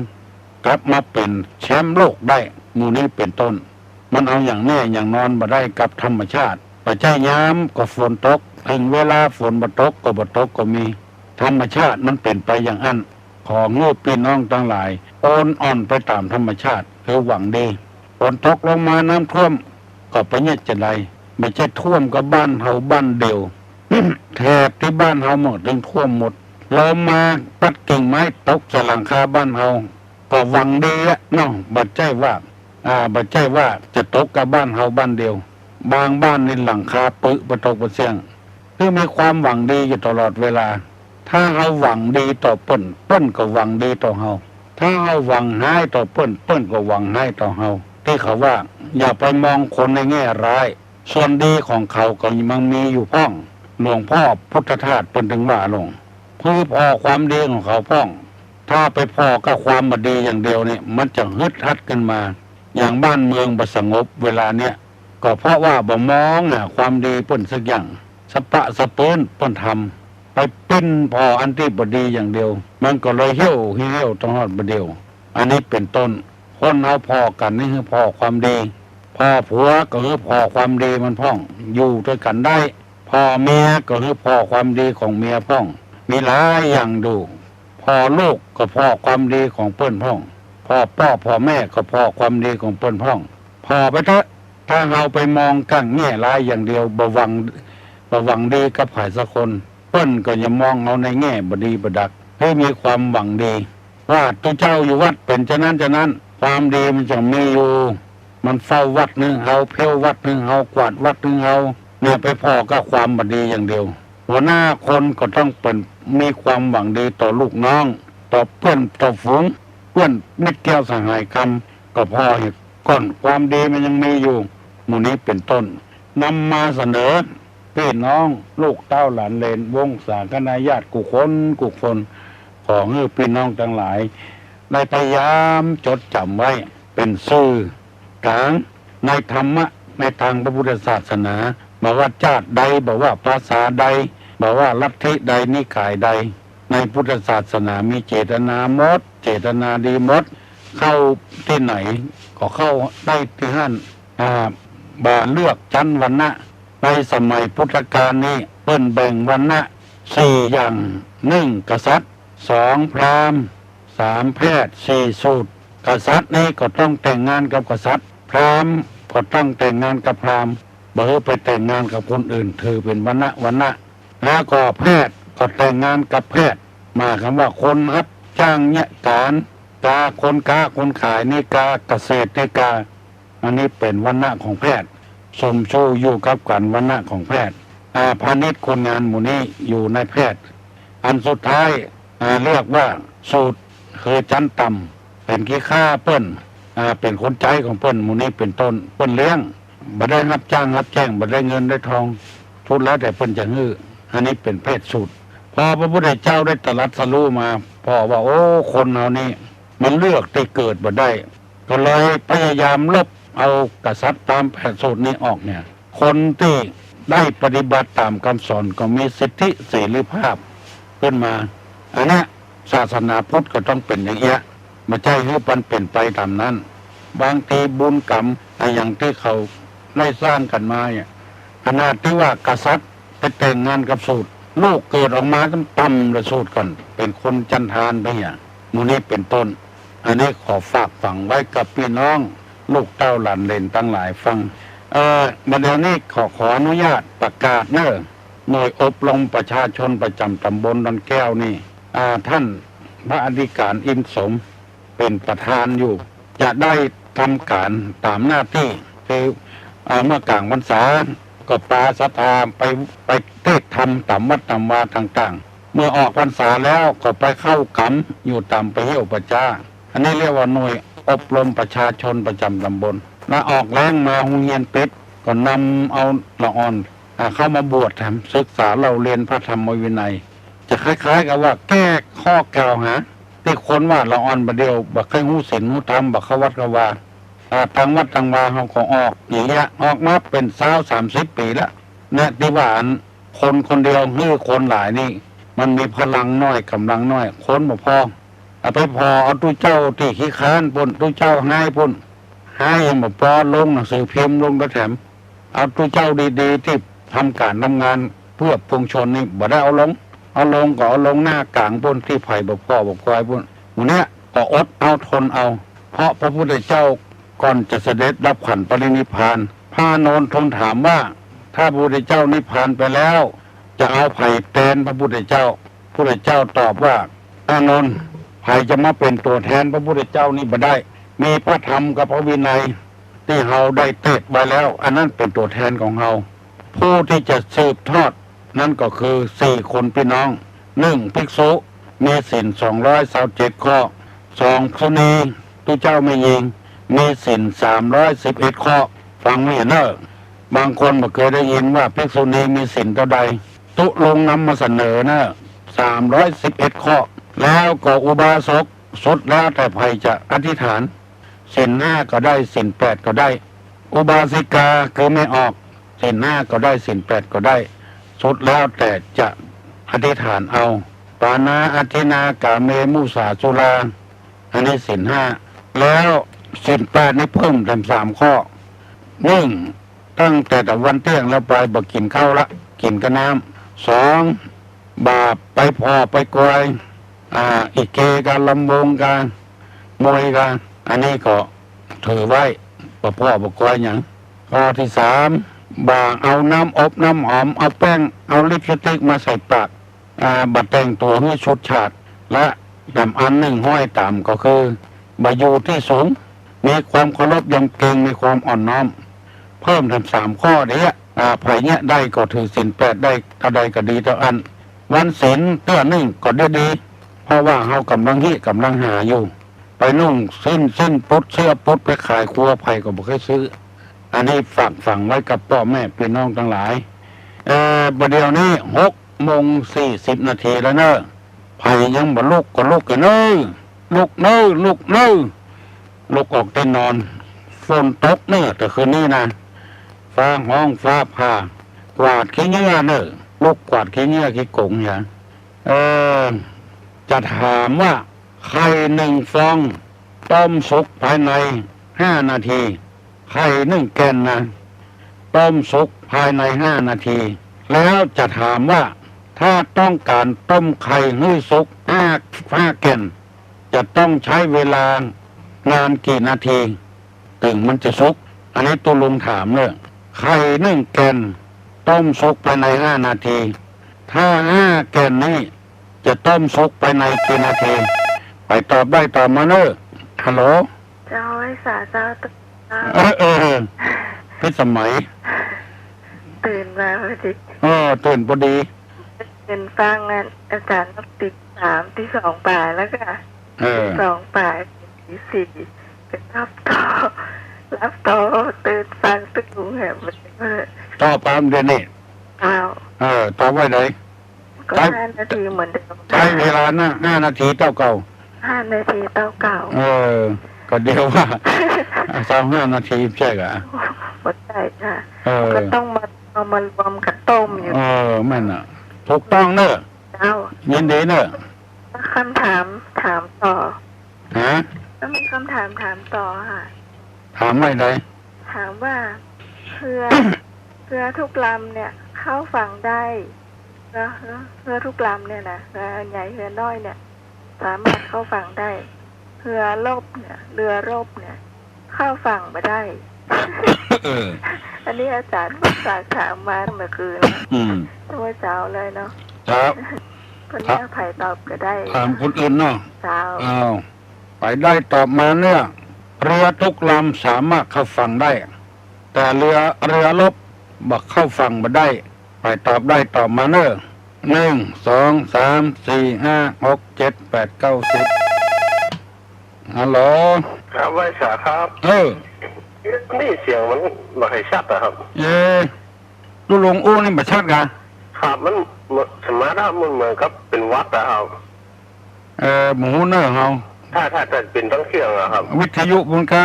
กลับมาเป๋นแชมป์โลกได้ หมู่นี้เป๋นต้น มันเอาอย่างแน่อย่างนอนบ่ได้กับธรรมชาติ บ่ใจ้ยามก็ฝนตก เถิงเวลาฝนบ่ตกก็บ่ตกก็มี ธรรมชาติมันเป๋นไปอย่างอั้น ขอหื้อปี้น้องตังหลาย โอนอ่อนไปต๋ามธรรมชาติ คือหวังดี ฝนตกลงมาน้ำท่วม ก็บ่เยียะจาใด บ่ใจ้ท่วมกับบ้านเฮาบ้านเดียว แถบตี้บ้านเฮาหมด ตึงท่วมหมด ลมมาปัดกิ่งไม้ตกใส่หลังคาบ้านเฮา ก็หวังดีอะเนาะ บ่ใจ้ว่า อ่า บ่ใจ้ว่าจะตกกับบ้านเฮาบ้านเดียว บางบ้านนี่หลังคาปึไปตกบ่เสี้ยง คือมีความหวังดีอยู่ตลอดเวลา ถ้าเฮาหวังดีต่อเปิ้น เปิ้นก็หวังดีต่อเฮา ถ้าเฮาหวังฮ้ายต่อเปิ้น เปิ้นก็หวังฮ้ายต่อเฮา ตี้เขาว่า อย่าไปมองคนในแง่ร้าย ส่วนดีของเขาก็ยังมีอยู่พ่อง หลวงพ่อพุทธทาสเปิ้นตึงว่าลง คือผ่อความดีของเขาพ่อง ถ้าไปผ่อกับความบ่ดีอย่างเดียวเนี่ย มันจะฮึดฮัดขึ้นมา อย่างบ้านเมืองบ่สงบเวลาเนี้ย ก็เพราะว่าบ่มองหาความดีเปิ้นสักอย่าง สะปะสะปื้นเปิ้นทำ ไปปิ้นผ่ออันตี้บ่ดีอย่างเดียว มันก็เลยเหี่ยวเหี่ยวตลอดบ่าเดี่ยว อันนี้เป๋นต้น คนเฮาผ่อกั๋นนี่หื้อผ่อความดี ผ่อผัวก็หื้อผ่อความดีมันพ่อง อยู่ตวยกั๋นได้ ผ่อเมียก็หื้อผ่อความดีของเมียพ่อง มีหลายอย่างดู ผ่อลูกก็ผ่อความดีของเปิ้นพ่อง ผ่อป้อผ่อแม่ก็ผ่อความดีของเปิ้นพ่อง ผ่อไปเต๊อะ ถ้าเฮาไปมองก้างแง่ร้ายอย่างเดียว บ่หวัง บ่หวังดีกับใผสักคน เปิ้นก็จะมองเฮาในแง่บ่ดีบ่ดัก หื้อมีความหวังดี ว่าตุ๊เจ้าอยู่วัดเป๋นจานั้นจานั้น ความดีมันจะมีอยู่ มันเฝ้าวัดหื้อเฮา เผี้ยววัดหื้อเฮา กวาดวัดหื้อเฮา เนี่ยไปผ่อกับความบ่ดีอย่างเดียว หัวหน้าคนก็ต้องเป๋น มีความหวังดีต่อลูกน้อง ต่อเปื้อนต่อฝูง เปื้อนมิตรแก้วสหายกำ ก็ผ่อเหตุก่อน ความดีมันยังมีอยู่ หมู่นี้เป๋นต้น นำมาเสนอ ปี้น้องลูกเต้าหลานเหลน วงศาคณาญาติกู้คนกู้คน ขอหื้อปี้น้องตังหลาย ได้พยายามจดจ๋ำไว้ เป๋นสื่อกลางในธรรมะ ในตางพระพุทธศาสนา บ่ว่าจาติใด บ่ว่าภาษาใด บ่ว่าลัทธิใด นิกายใด ในพุทธศาสนามีเจตนาหมด เจตนาดีหมด เข้าตี้ไหนก็เข้าได้ตี้หั้น อ่า บ่เลือกชั้นวรรณะ ในสมัยพุทธกาลนี้เปิ้นแบ่งวรรณะสี่อย่าง หนึ่ง กษัตริย์ สอง พราหมณ์ สาม แพทย์ สี่ สูตร กษัตริย์นี้ก็ต้องแต่งงานกับกษัตริย์ พราหมณ์ก็ต้องแต่งงานกับพราหมณ์ บ่หื้อไปแต่งงานกับคนอื่น ถือเป๋นวรรณะ วรรณะ แล้วก็แพทย์ก็แต่งงานกับแพทย์ หมายความว่าคนฮับจ้างเยียะก๋าน กาคนก๊าคนขาย นิกาเกษตร นิกา อันนี้เป๋นวรรณะของแพทย์ สมสู่อยู่กับก๋านวรรณะของแพทย์ อ่า พาณิชย์ คนงาน หมู่นี้อยู่ในแพทย์ อันสุดท้าย อ่า เรียกว่าสูตร คือชั้นต่ำ เป๋นขี้ข้าเปิ้น อ่า เป๋นคนใจ๊ของเปิ้น หมู่นี้เป๋นต้น เปิ้นเลี้ยง บ่ได้ฮับจ้างฮับแจ้ง บ่ได้เงินได้ทอง สุดแล้วแต่เปิ้นจะหื้อ อันนี้เป๋นเพศสูตร พอพระพุทธเจ้าได้ตรัสรู้มา ผ่อว่า โอ้ คนเฮานี่ มันเลือกตี้เกิดบ่ได้ ก็เลยพยายามลบเอากษัตริย์ตามแผนสูตรนี้ออกเนี่ย คนตี้ได้ปฏิบัติต๋ามกำสอนก็มีสิทธิเสรีภาพขึ้นมา อันเนี้ยศาสนาพุทธก็ต้องเป๋นอย่างเอี้ย บ่ใจ้หื้อมันเป๋นไปต๋ามนั้น บางทีบุญกรรมอะหยังตี้เขาได้สร้างกั๋นมาเนี่ย ขนาดตี้ว่ากษัตริย์ไปแต่งงานกับสูตร ลูกเกิดออกมาต่ำๆ ละสูตรก่อน เป๋นคนจันทานไปเหีย หมู่นี้เป๋นต้น อันนี้ขอฝากฝังไว้กับปี้น้อง ลูกเต้าหลานเหลนตังหลายฟัง เอ่อ บ่าเดี่ยวนี้ขอ ขออนุญาตประกาศเน่อ หน่วยอบรมประชาชนประจ๋ำต๋ำบลดอนแก้วนี่ อ่า ท่านพระอธิการอินทร์สม เป๋นประธานอยู่ จะได้ทำก๋านต๋ามหน้าตี้ คือ อ่า เมื่อกลางพรรษาก็ปาศรัทธาไป ไปเทศน์ธรรมต๋ามวัดต๋ามวาต่างๆ เมื่อออกพรรษาแล้วก็ไปเข้ากรรมอยู่ต๋ามปะเหี่ยวป่าจ๊า อันนี้เรียกว่าหน่วยอบรมประชาชนประจ๋ำต๋ำบล แล้วออกแล้งมาโฮงเฮียนปิด ก็นำเอาละอ่อน อ่า เข้ามาบวชแถม ศึกษาเล่าเรียนพระธรรมวินัย จะคล้ายๆ กับว่าแก้ข้อกล่าวหา ตี้คนว่าละอ่อนบ่าเดี่ยว บ่เกยฮู้ศีลฮู้ธรรม บ่เข้าวัดเข้าวา อ่า ตางวัดตางวาเฮาก็ออก อย่างเงี้ย ออกมาเป๋นซาวสามสิบปี๋ละ เนี่ย ตี้ว่าอันคนคนเดียวหื้อคนหลายนี่ มันมีพลังน้อย ก๋ำลังน้อย คนบ่พอ เอาไปผ่อเอาตุ๊เจ้าตี้ขี้ค้านปู้น ตุ๊เจ้าฮ้ายปู้น ฮ้ายยังบ่ปอ ลงหนังสือพิมพ์ลงกระแถม เอาตุ๊เจ้าดีๆ ตี้ทำก๋านทำงานเปื้อปวงชนนี่บ่ได้เอาลง เอาลงก็เอาลงหน้ากลางปู้น ตี้ใผบ่ผ่อบ่คอยปู้น หมู่เนี้ยก็อดเอาทนเอา เพราะพระพุทธเจ้าก่อนจะเสด็จดับขันธ์ปรินิพพาน พระอานนท์ทูลถามว่า ถ้าพระพุทธเจ้านิพพานไปแล้ว จะเอาใผแตนพระพุทธเจ้า พุทธเจ้าตอบว่า อานนท์ ใผจะมาเป๋นตั๋วแตนพระพุทธเจ้านี่บ่ได้ มีพระธรรมกับพระวินัยตี้เฮาได้เตสน์ไว้แล้ว อันนั้นเป๋นตั๋วแตนของเฮา ผู้ตี้จะสืบทอดนั้นก็คือสี่คนปี้น้อง หนึ่ง ภิกษุ มีศีลสองร้อยซาวเจ็ดข้อ สอง ภิกษุณี ตุ๊เจ้าแม่ญิง มีศีลสามร้อยสิบเอ็ดข้อ ฟังไว้เน่อ บางคนบ่เกยได้ยินว่าภิกษุณีมีศีลเต้าใด ตุ๊ลุงนำมาเสนอเน่อ สามร้อยสิบเอ็ดข้อ แล้วก็อุบาสก สุดแล้วแต่ใผจะอธิษฐาน ศีลห้าก็ได้ ศีลแปดก็ได้ อุบาสิกาคือแม่ออก ศีลห้าก็ได้ ศีลแปดก็ได้ สุดแล้วแต่จะอธิษฐานเอา ปาณาทินนา กาเม มุสา สุรา อันนี้ศีลห้า แล้วศีลแปดนี่เพิ่มแถมสามข้อ นึ่ง ตั้งแต่ตะวันเตี้ยงแล้วไปบ่กิ๋นข้าวละ กิ๋นกะน้ำ สอง บ่าไปผ่อไปกวย อ่า อิเกกะ ลำวงกะ มวยกะ อันนี้ก็ถือไว้ บ่ผ่อบ่กวยหยัง ข้อตี้สาม บ่าเอาน้ำอบน้ำหอม เอาแป้ง เอาลิปสติกมาใส่ปาก อ่า บ่แต่งตั๋วหื้อฉูดฉาด และแถมอันนึ่งห้อยต๋ามก็คือ บ่อยู่ตี้สูง มีความเคารพยำเกรง มีความอ่อนน้อม เพิ่มแถมสามข้อเด้อ อ่า ใผเยียะได้ก็ถือศีลแปดได้ เต้าใดก็ดีเต้าอั้น วันศีลเตื้อนึ่งก็ดีดี เพราะว่าเฮาก่ำลังฮิก่ำลังหาอยู่ ไปนุ่งสิ้น สิ้นปุ๊ด เสื้อปุ๊ด ไปขายครัว ใผก็บ่ใค่ซื้อ อันนี้ฝากฝังไว้กับป้อแม่ปี้น้องตังหลาย เอ่อ บ่าเดี่ยวนี้หกโมงสี่สิบนาทีแล้วเน่อ ใผยังบ่ลุกก็ลุกเน่อ ลุกเน่อ ลุกเน่อ ลุกออกเต็นท์นอน ฝนตกเน่อ แต่คืนนี้นะ ฟ้าฮ้องฟ้าผ่า กวาดขี้เหงื่อเน่อ ลุกกวาดขี้เหงื่อขี้กงอย่า เอ่อ จะถามว่า ไข่นึ่งฟอง ต้มสุกภายในห้านาที ไข่นึ่งแก่นนะ ต้มสุกภายในห้านาที แล้วจะถามว่า ถ้าต้องก๋านต้มไข่หื้อสุกห้า ห้าแก่น จะต้องใจ๊เวลานานกี่นาที ตึงมันจะสุก อันนี้ตุ๊ลุงถามเน่อ ไข่นึ่งแก่น ต้มสุกภายในห้านาที ถ้าห้าแก่นนี้จะต้มสุกภายในกี่นาที ใผตอบได้ตอบมาเน่อ ฮัลโหล เจ้า ไหว้สาเจ้า ตื่นเช้า เออ เออ เออ พิสมัย ตื่นมาพอดี เออ ตื่นพอดี ตื่นฟังอาจารย์นักติด สาม ตี้สองบ่ายแล้วก็ เออ ตี้สองบ่าย ตี้สี่ ไปหลับต่อ หลับต่อ ตื่นฟังตุ๊ลุงแหม มัน เออ ต่อปามเดี๋ยวนี้ อ้าว เออ ต่อไว้ไหน ก็ ใจ๊ ห้านาทีเหมือนเดิม ใจ๊เวลานะ ห้านาทีเต้าเก่า ห้านาทีเต้าเก่า เออ ก็เดี๋ยวว่า เจ้าห้านาทีใจ้ก่ะ บ่ใจ้ค่ะ เออ ก็ต้องมา เอามารวมกับต้มอยู่ เออ แม่นน่ะ ถูกต้องเน่อ เจ้า ยินดีเน่อ คำถามถามต่อ ฮะ ก็มีคำถามถามต่อค่ะ ถามว่าไง ถามว่าเฮือ เฮือทุกลำเนี่ยเข้าฝั่งได้ เฮือ เฮือทุกลำเนี่ยนะ เฮือใหญ่เฮือน้อยเนี่ย สามารถเข้าฝั่งได้ เฮือรบเนี่ย เฮือรบเนี่ย เข้าฝั่งบ่ได้ เออ อันนี้อาจารย์ฝากถามมาเมื่อคืน อืม เมื่อเช้าเลยเนาะ ครับ คนนี้ใผตอบก็ได้ ถามคนอื่นเนาะ เจ้า อ้าว ใผได้ตอบมาเนี่ย เฮือทุกลำสามารถเข้าฝั่งได้ แต่เฮือ เฮือรบบ่เข้าฝั่งบ่ได้ ใผตอบได้ตอบมาเน่อ นึ่ง สอง สาม สี่ ห้า หก เจ็ด แปด เก้า สิบ ฮัลโหล ครับ ไหว้สาครับ เออ นี่เสียงมันบ่ค่อยชัดอะครับ เอ๊ะ ตุ๊ลุงอู้นี่บ่ชัดกะ ครับ มัน สมาร์ทครับ มันเหมือนกับเป๋นหวัดอะครับ เออ บ่ฮู้เน่อเฮา ถ้า ถ้าจะเป๋นตั้งเสียงอะครับ วิทยุมันก็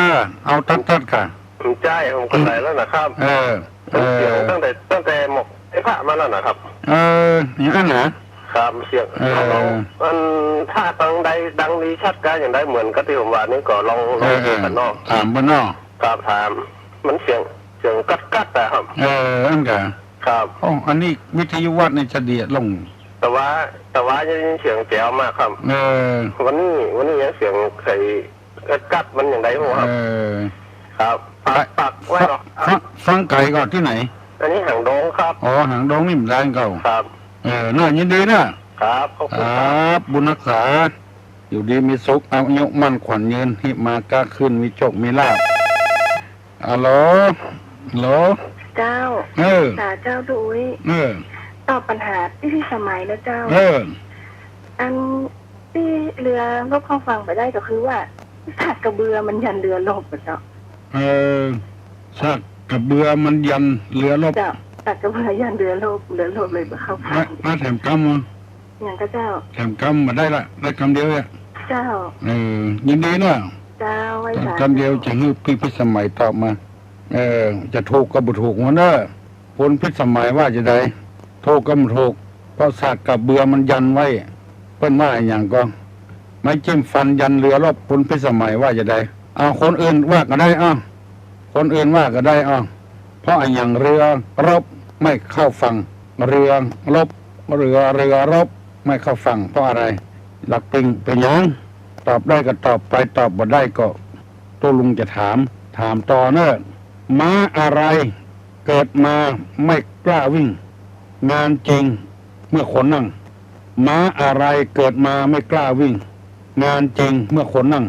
เอาตัดๆ กะ ใจ้ ผมเข้าใจ๋แล้วนะครับ เออ มันเสียง เออ ตั้งแต่ ตั้งแต่หมวกไอ้พระมาแล้วนะครับ เออ อย่างนั้นนะ ครับ เสียง เออ มันถ้าดังใด ดังดีชัดกะอย่างใดเหมือนกับตี้ผมว่านี่ก็ลอง ลอง เออ ดูกั๋นเนาะ ถามเปิ้นเนาะ ครับ ถาม มันเสียง เสียงกัดๆ อะครับ เออ อันกะ ครับ โอ้ อันนี้วิทยุวัดนี่จะเดียะลง แต่ว่า แต่ว่ายังเสียงแจ๋วมากครับ เออ วันนี้ วันนี้ยังเสียงใสกัดๆ มันอย่างใดบ่ครับ เออ ครับ ฝาก ฝากไว้เนาะ ฟัง ฟังไก๋ก่อตี้ไหน อันนี้หางดงครับ อ๋อ หางดงนี่มันได้เก่า ครับ เออ น่ายินดีนะ ครับ ขอบคุณครับ ครับ บุญรักษา อยู่ดีมีสุข อายุมั่นขวัญยืน หิมาก้าขึ้น มีโชคมีลาภ ฮัลโหล ฮัลโหล เจ้า เออ สาเจ้าตุ๊ย เออ ตอบปัญหาตี้พิสมัยนะเจ้า เออ อันตี้เฮือรบเข้าฝั่งบ่ได้ก็คือว่า ซากกระเบือมันยันเรือรบอะเจ้า เออ ซากกระเบือมันยันเรือรบ เจ้า ซากกระเบือยันเรือรบ เรือรบเลยบ่เข้าฝั่ง แล้ว แล้วแถมกำอะ หยังก็เจ้า แถมกำบ่ได้ละ ได้กำเดียวอะ เจ้า เออ ยินดีนะ เจ้า ไหว้สาธุ กำเดียวจะหื้อพี่พิสมัยตอบมา เออ จะถูกก็บ่ถูกหั้นเน่อ คุณพิสมัยว่าจะใด ถูกก็บ่ถูก เพราะซากกระเบือมันยันไว้ เปิ้นว่าอะหยังก่อ ไม้จิ้มฟันยันเรือรบ คุณพิสมัยว่าจะใด เอาคนอื่นว่าก็ได้ เอาคนอื่นว่าก็ได้ เอา เพราะอะหยังเรือรบไม่เข้าฝั่ง เรือรบ เรือ เรือรบไม่เข้าฝั่ง เพราะอะไร หลักปิง เป๋นหยัง ตอบได้ก็ตอบไป ตอบบ่ได้ก็ ตุ๊ลุงจะถาม ถามต่อเน่อ ม้าอะไรเกิดมาไม่กล้าวิ่ง งานจริงเมื่อคนนั่ง ม้าอะไรเกิดมาไม่กล้าวิ่ง งานจริงเมื่อคนนั่ง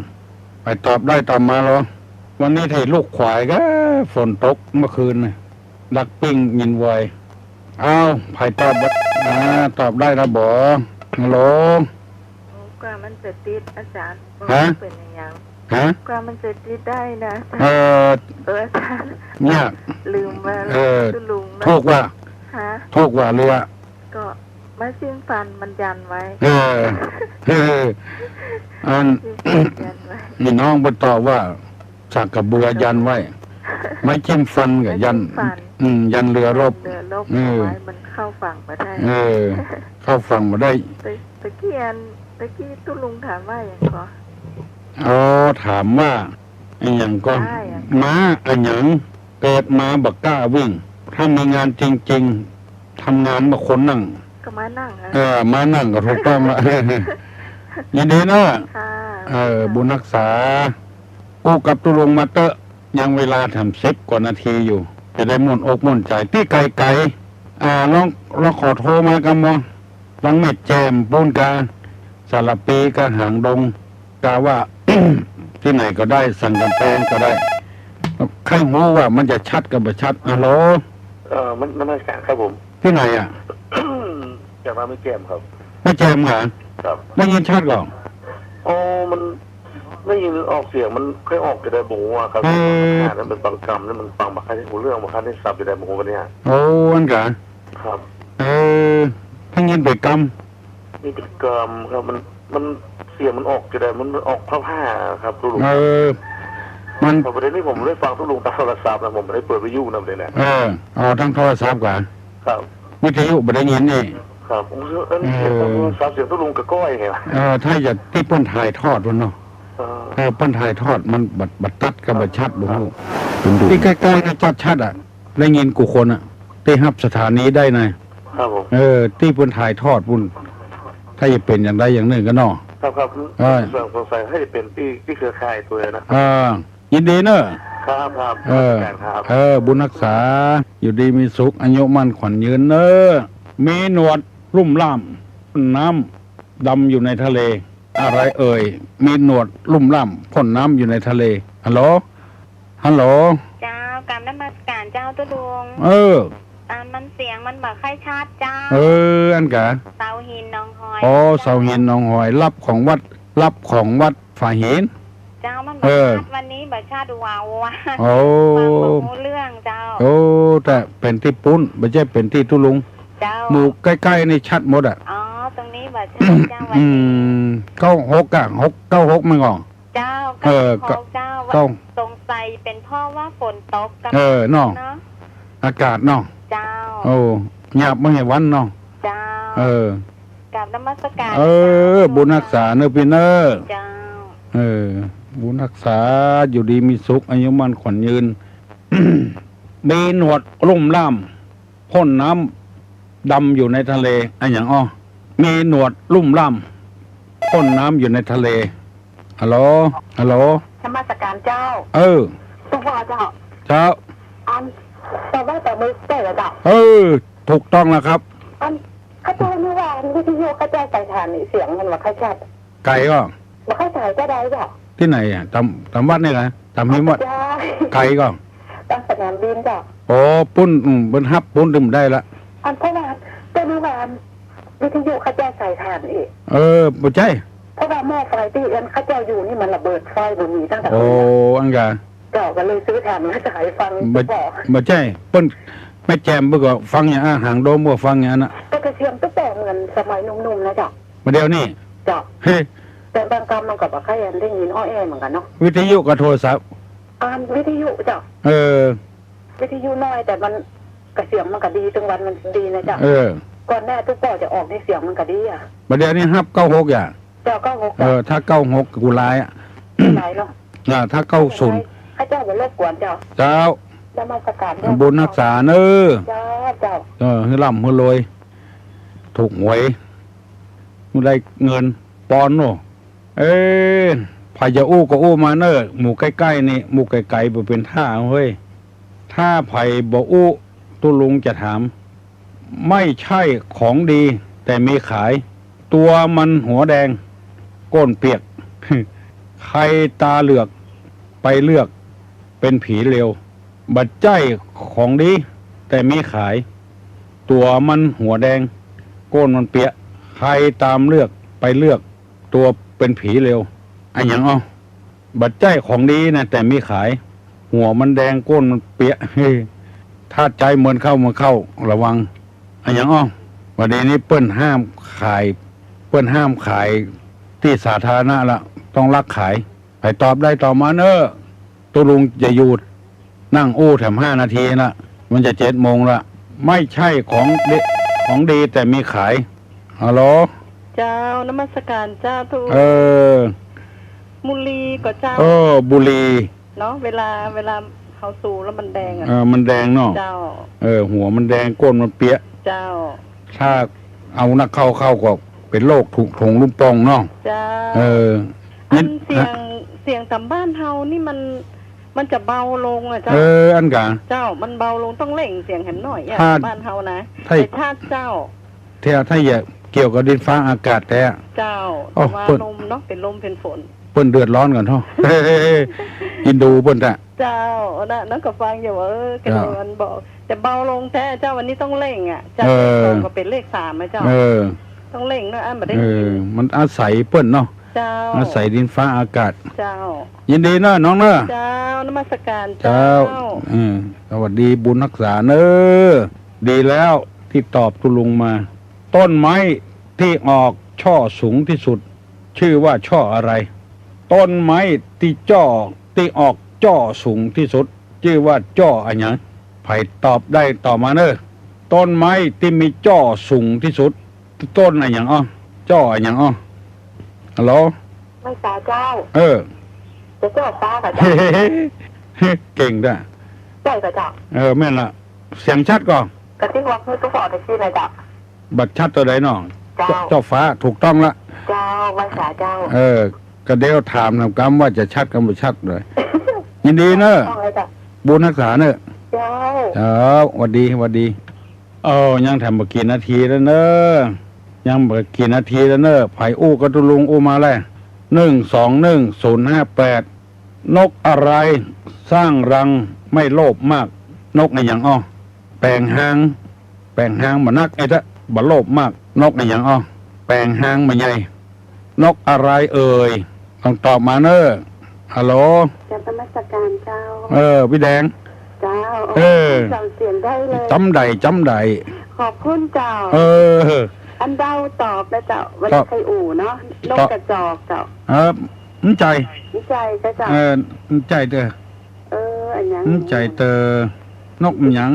ใผตอบได้ตอบมาลอ วันนี้ไถ่ลูกขวายก็ฝนตกเมื่อคืนน่ะ หลักปิงยินไว อ้าว ใผตอบบ่ อ่า ตอบได้ละบ่ ฮัลโหล โอ้ กว่ามันจะติดอาจารย์ ฮะ เป๋นอะหยัง ฮะ กว่ามันจะติดได้นะ เออ เออ อาจารย์ เนี่ย ลืมว่า เออ ตุ๊ลุงนะ ถูกว่า ฮะ ถูกว่าเรือ ก็ไม้จิ้มฟันมันยันไว้ เออ เออ อัน ไม้จิ้มฟันยันไว้ มีน้องไปตอบว่า ซากกระเบือยันไว้ ไม้จิ้มฟันก็ยัน ไม้จิ้มฟัน อืม ยันเรือรบ ยันเรือรบ เออ เอาไว้ มันเข้าฝั่งบ่ได้ เออ เข้าฝั่งบ่ได้ ตะ ตะกี้อัน ตะกี้ตุ๊ลุงถามว่าอะหยังก่อ อ๋อ ถามว่าอะหยังก่อ ม้าอะหยังเกิดมาบ่กล้าวิ่ง ถ้ามีงานจริงๆ ทำงานเมื่อคนนั่ง ก็ม้านั่งอะ เออ ม้านั่งก็ถูกต้องละ ยินดีนะ ค่ะ เออ บุญฮักษา อู้กับตุ๊ลุงมาเต๊อะ ยังเวลาแถมสิบกว่านาทีอยู่ จะได้ม่วนอกม่วนใจ๋ ตี้ไก๋ๆ อ่า ลอง ลองขอโทรมากั๋นมอ ตังแม่แจ่มปู๊นกา สารภี กาหางดง กาว่า ตี้ไหนก็ได้ สันกำแปงก็ได้ ใค่ฮู้ว่ามันจะชัดกับบ่ชัด ฮัลโหล เอ่อ มัน นมัสการครับผม ตี้ไหนอะ จากบ้านแม่แจ่มครับ แม่แจ่มเหรอ ครับ ได้ยินชัดก่อ อ๋อ มัน ได้ยินออกเสียงมันค่อยออกจะได้บ่ฮู้อะครับ เออ มันเป็นบางกำนี่มันฟังบ่ค่อยได้ฮู้เรื่อง บ่ค่อยได้สับจะได้บ่ฮู้วันเนี้ย โอ้ อั้นกา ครับ เออ ได้ยินเป๋นกำ นี่เป๋นกำครับ มัน มันเสียงมันออกจะได้ มันออกผ้าๆ ครับตุ๊ลุง เออ มัน ผมบ่ได้ นี่ผมได้ฟังตุ๊ลุงตางโทรศัพท์นะ ผมบ่ได้เปิดวิทยุนะ บ่ได้นะ เออ เอาตางโทรศัพท์กา ครับ วิทยุบ่ได้ยินนี่ ครับ ผมคิดว่า เออ เสียงตุ๊ลุงกับก้อยไงวะ เออ ถ้าจะตี้เปิ้นถ่ายทอดพุ้นเนาะ เออ เออ เปิ้นถ่ายทอดมันบ่ บ่ตัดกับบ่ชัด บ่ฮู้ ครับ ตี้ใก้ๆ นี่ชัดๆ อะ ได้ยินกู้คนอะ ตี้ฮับสถานีได้นะ ครับผม เออ ตี้เปิ้นถ่ายทอดพุ้น ถ้าจะเป๋นอย่างใดอย่างนึ่งกั๋นเนาะ ครับ ครับ เออ สงสัย สงสัยน่าจะเป๋นตี้ ตี้เครือข่ายตั๋วนะ เออ ยินดีเน่อ ครับ ครับ เออ นมัสการครับ เออ บุญฮักษา อยู่ดีมีสุข อายุมั่นขวัญยืนเน่อ มีหนวดลุ่มล่าม น้ำดำอยู่ในทะเล อะไรเอ่ย มีหนวดลุ่มล่าม พ่นน้ำอยู่ในทะเล ฮัลโหล ฮัลโหล เจ้า กราบนมัสการเจ้าตุ๊ลุง เออ อ่า มันเสียงมันบ่ค่อยชัดเจ้า เออ อั้นกา เสาหินหนองหอย อ๋อ เจ้า เสาหินหนองหอย ลับของวัด ลับของวัดฝายหิน เจ้า มันบ่ เออ ชัด วันนี้บ่ชัด ว้าว ว้าว โอ้ ฟังบ่ฮู้เรื่องเจ้า โอ้ แต่เป๋นตี้ปู๊น บ่ใจ้เป๋นตี้ตุ๊ลุง เจ้า หมู่ใก้ๆ นี่ชัดหมดอะ อ๋อ ตรงนี้บ่ชัดเจ้า วันนี้ อืม เก้าหกอะ หกเก้าหก มันก่อ เจ้า เออ เก้าหกเจ้า เก้า สงสัยเป๋นเพราะว่าฝนตกกับ เออ เนาะ เนาะ อากาศเนาะ เจ้า โอ้ เงียบบ่ใจ้วันเนาะ เจ้า เออ กราบนมัสการ เออ เจ้า บุญฮักษาเน่อปี้เน่อ เจ้า เออ บุญฮักษา อยู่ดีมีสุข อายุมั่นขวัญยืน มีหนวดลุ่มล่าม พ่นน้ำดำอยู่ในทะเล อะหยังอ้อ มีหนวดลุ่มล่าม พ่นน้ำอยู่ในทะเล ฮัลโหล ฮัลโหล นมัสการเจ้า เออ ตุ๊ลุงเจ้า เจ้า อัน แต่ว่าแต่มือเต๋อเจ้า เออ ถูกต้องแล้วครับ อัน ข้าเจ้านึกว่าวิทยุข้าเจ้าใส่ถ่านนี่เสียงมันบ่ค่อยชัด ไก๋ก่อ บ่ค่อยใส่ก็ได้เจ้า ตี้ไหนอะ ต๋าม ต๋ามวัดนี่นะ ต๋ามฮิมวัด เจ้า ไก๋ก่อ ต๋ามสนามบินเจ้า อ๋อ ปู๊น อืม เปิ้นฮับปู๊นตึงได้ละ อันเพราะว่าเจ้านึกว่าวิทยุข้าเจ้าใส่ถ่านอีก เออ บ่ใจ้ เพราะว่าหม้อไฟตี้อันข้าเจ้าอยู่นี่มันระเบิดไฟบ่มีตั้งแต่ โอ้ ก่อน อันกา เจ้าก็เลยซื้อถ่านมาใส่ฟัง บ่ เจ้า บ่ใจ้ เปิ้น แม่แจ่มเปิ้นก็ฟังอย่างอะ หางดงเปิ้นก็ฟังอย่างนั้นน่ะ ก็เสียงตุ๊กแกเหมือนสมัยหนุ่มๆ นะเจ้า บ่าเดี่ยวนี้ เจ้า เฮ้ แต่บางกำมันก็บ่ค่อยได้ยินอ้อแอเหมือนกันเนาะ วิทยุกับโทรศัพท์ อ่า วิทยุเจ้า เออ วิทยุน้อยแต่มันก็เสียงมันก็ดี ตึงวันมันดีนะเจ้า เออ ก่อนหน้าตุ๊กแกจะออกนี่เสียงมันก็ดีอะ บ่าเดี่ยวนี้ฮับเก้าหก อย่าง เจ้า เก้าหก เออ ถ้าเก้าหกกูหลายอะ หลายเนาะ อ่า ถ้าเก้าศูนย์ ข้าเจ้าบ่รบกวนเจ้า เจ้า นมัสการเจ้า บุญฮักษาเน้อ เจ้า เจ้า เออ หื้อร่ำหื้อรวย ถูกหวย หื้อได้เงินปอนเนาะ เอ้ ใผจะอู้ก็อู้มาเน้อ หมู่ใก้ๆ นี่ หมู่ไก๋ๆ บ่เป๋นท่าเฮ้ย ถ้าใผบ่อู้ ตุ๊ลุงจะถาม ไม่ใช่ของดีแต่มีขาย ตัวมันหัวแดง ก้นเปียก ใครต๋าเหลือกไปเลือกเป๋นผีเลว บ่ใจ้ของดีแต่มีขาย ตั๋วมันหัวแดง ก้นมันเปียะ ใครต๋ามเลือกไปเลือกตั๋วเป๋นผีเลว อะหยังอ้อ บ่ใจ้ของดีนะแต่มีขาย หัวมันแดงก้นมันเปียะ เฮ้ย ถ้าใจ๊เหมือนเข้าเหมือนเข้า ระวัง อะหยังอ้อ บ่าเดี่ยวนี้เปิ้นห้ามขาย เปิ้นห้ามขายตี้สาธารณะละ ต้องลักขาย ใผตอบได้ตอบมาเน้อ ตุ๊ลุงจะหยุดนั่งอู้แถมห้านาทีละ มันจะเจ็ดโมงละ ไม่ใช่ของดี ของดีแต่มีขาย ฮัลโหล เจ้า นมัสการเจ้า ตุ๊ลุง เออ บุหรี่ก่อเจ้า เออ บุหรี่ เนาะ เวลา เวลาเฮาสูบแล้วมันแดงอะ เออ มันแดงเนาะ เจ้า เออ หัวมันแดง ก้นมันเปียะ เจ้า ถ้าเอานักเข้าเข้าก็เป๋นโรคถุง ถุงลมป่องเนาะ เจ้า เออ อัน นี่ เสียง เสียงต๋ามบ้านเฮานี่มัน มันจะเบาลงอะเจ้า เออ อันกา เจ้า มันเบาลง ต้องเร่งเสียงแหมหน่อยอะ ถ้า บ้านเฮานะ ถ้า แต่ถ้าเจ้า ถ้า ถ้าอยากเกี่ยวกับดินฟ้าอากาศแต๊ เจ้า โอ้ แต่ว่า เปิ้น ลมเนาะ เป๋นลมเป๋นฝน เปิ้นเดือดร้อนก่อนเนาะ อินดูเปิ้นแต๊ เจ้า อันนั้น อันนั้นก็ฟังอยู่ เออ ก็ เจ้า เดี๋ยวมันบอก แต่เบาลงแต๊เจ้า วันนี้ต้องเร่งอะ จาก เออ เลขสองก็เป๋นเลขสามอะเจ้า เออ ต้องเร่งเนาะ อันบ่ได้ เออ มันอาศัยเปิ้นเนาะ เจ้า อาศัยดินฟ้าอากาศ เจ้า ยินดีเน้อน้องเน้อ เจ้า นมัสการ เจ้า เจ้า เออ สวัสดีบุญฮักษาเน้อ ดีแล้วตี้ตอบตุ๊ลุงมา ต้นไม้ตี้ออกจ้อสูงตี้สุด จื้อว่าจ้ออะไร ต้นไม้ตี้จ้อ ตี้ออกจ้อสูงตี้สุด จื้อว่าจ้ออะหยัง ใผตอบได้ตอบมาเน้อ ต้นไม้ตี้มีจ้อสูงตี้สุด ต้นอะหยังอ้อ จ้ออะหยังอ้อ ฮัลโหล ไม่สาเจ้า เออ จะจ้อฟ้าก่อเจ้า เก่งแต๊ ใจ้ก่อเจ้า เออ แม่นละ เสียงชัดก่อ กะตี้ว่าคือตุ๊กปอตะกี้นะเจ้า บ่ชัดตั๋วใดเนาะ เจ้า จ้อฟ้า ถูกต้องละ เจ้า ไหว้สาเจ้า เออ ก็เดี๋ยวถามนำกำว่าจะชัดกำบ่ชัดเลย ยินดีเน้อ ถูกต้องเลยเจ้า บุญฮักษาเน้อ เจ้า เจ้า หวัดดี หวัดดี เอ้า ยังแถมบ่กี่นาทีแล้วเน้อ ยังบ่กี่นาทีแล้วเน้อ ใผอู้กับตุ๊ลุงอู้มาเลย หนึ่งสองหนึ่งศูนย์ห้าแปด นกอะไรสร้างรังไม่โลภมาก นกอะหยังอ้อ แป๋งฮาง แป๋งฮางบ่นักไอ้เต๊อะ บ่โลภมาก นกอะหยังอ้อ แป๋งฮางบ่ใหญ่ นกอะไรเอ่ย ต้องตอบมาเน้อ ฮัลโหล กราบนมัสการเจ้า เออ ปี้แดง เจ้า เออ จำเสียงได้เลย จ๋ำได้ จ๋ำได้ ขอบคุณเจ้า เออ อันเดาตอบนะเจ้า วันนี้ใค่อู่เนาะ นกกระจอกเจ้า เออ มันใจ้ มันใจ้เจ้า เออ มันใจ้เต๊อะ เออ อะหยัง มันใจ้เต๊อะ นกอะหยัง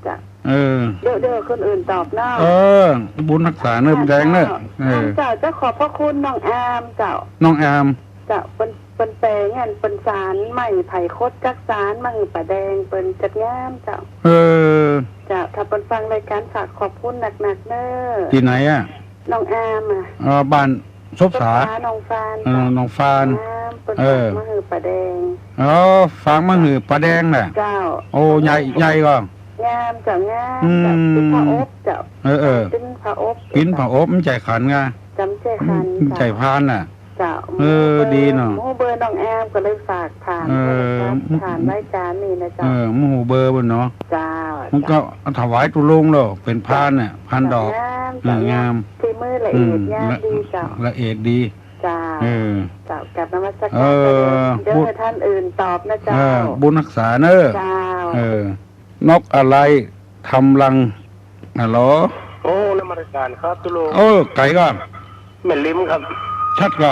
เจ้า เออ เดี๋ยว เดี๋ยวคนอื่นตอบเนาะ เออ บุญฮักษาเน้อ แดงเน้อ เจ้า เออ เจ้า เจ้า ขอบพระคุณน้องอามเจ้า น้องอาม เจ้า เปิ้น เปิ้นแป๋งอัน เปิ้นสานไม้ไผ่คดจักสานมาหื้อป้าแดง เปิ้นจัดงามเจ้า เออ เจ้า ถ้าเปิ้นฟังรายการฝากขอบคุณนักๆ เน้อ ตี้ไหนอะ น้องอามอะ เออ บ้าน ซบสา ซบสาหนองฟาน เออ เจ้า หนองฟาน งาม เปิ้น เออ ฝากมาหื้อป้าแดง อ๋อ ฝากมาหื้อป้าแดงน่ะ เจ้า โอ้ ใหญ่ ใหญ่ก่อ งามเจ้า งามเจ้า อืม ติดผาอบเจ้า เออ เออ ปิ้นผาอบ ปิ้นผาอบ มันใจ้ขันกา จ๋ำใจ้ขัน มันใจ้พานน่ะ เจ้า เออ ดีเนาะ หมู่เบอร์น้องอามก็เลยฝากผ่าน เออ โทรศัพท์ ผ่านรายการนี่นะเจ้า เออ หมู่เบอร์เปิ้นเนาะ เจ้า มันก็ถวายตุ๊ลุงแล้ว เป๋นพานน่ะ พานดอก งามเจ้า เออ งาม งาม ฝีมือละเอียด อืม งามดีเจ้า ละเอียดดี เจ้า เออ เจ้า กราบนมัสการ เออ เดี๋ยว บุญ ให้ท่านอื่นตอบนะเจ้า เออ บุญฮักษาเนอะ เจ้า เออ นกอะไรทำรัง ฮัลโหล โอ้ นมัสการครับ ตุ๊ลุง เออ ไก๋ก่อ แม่ริมครับ ชัดก่อ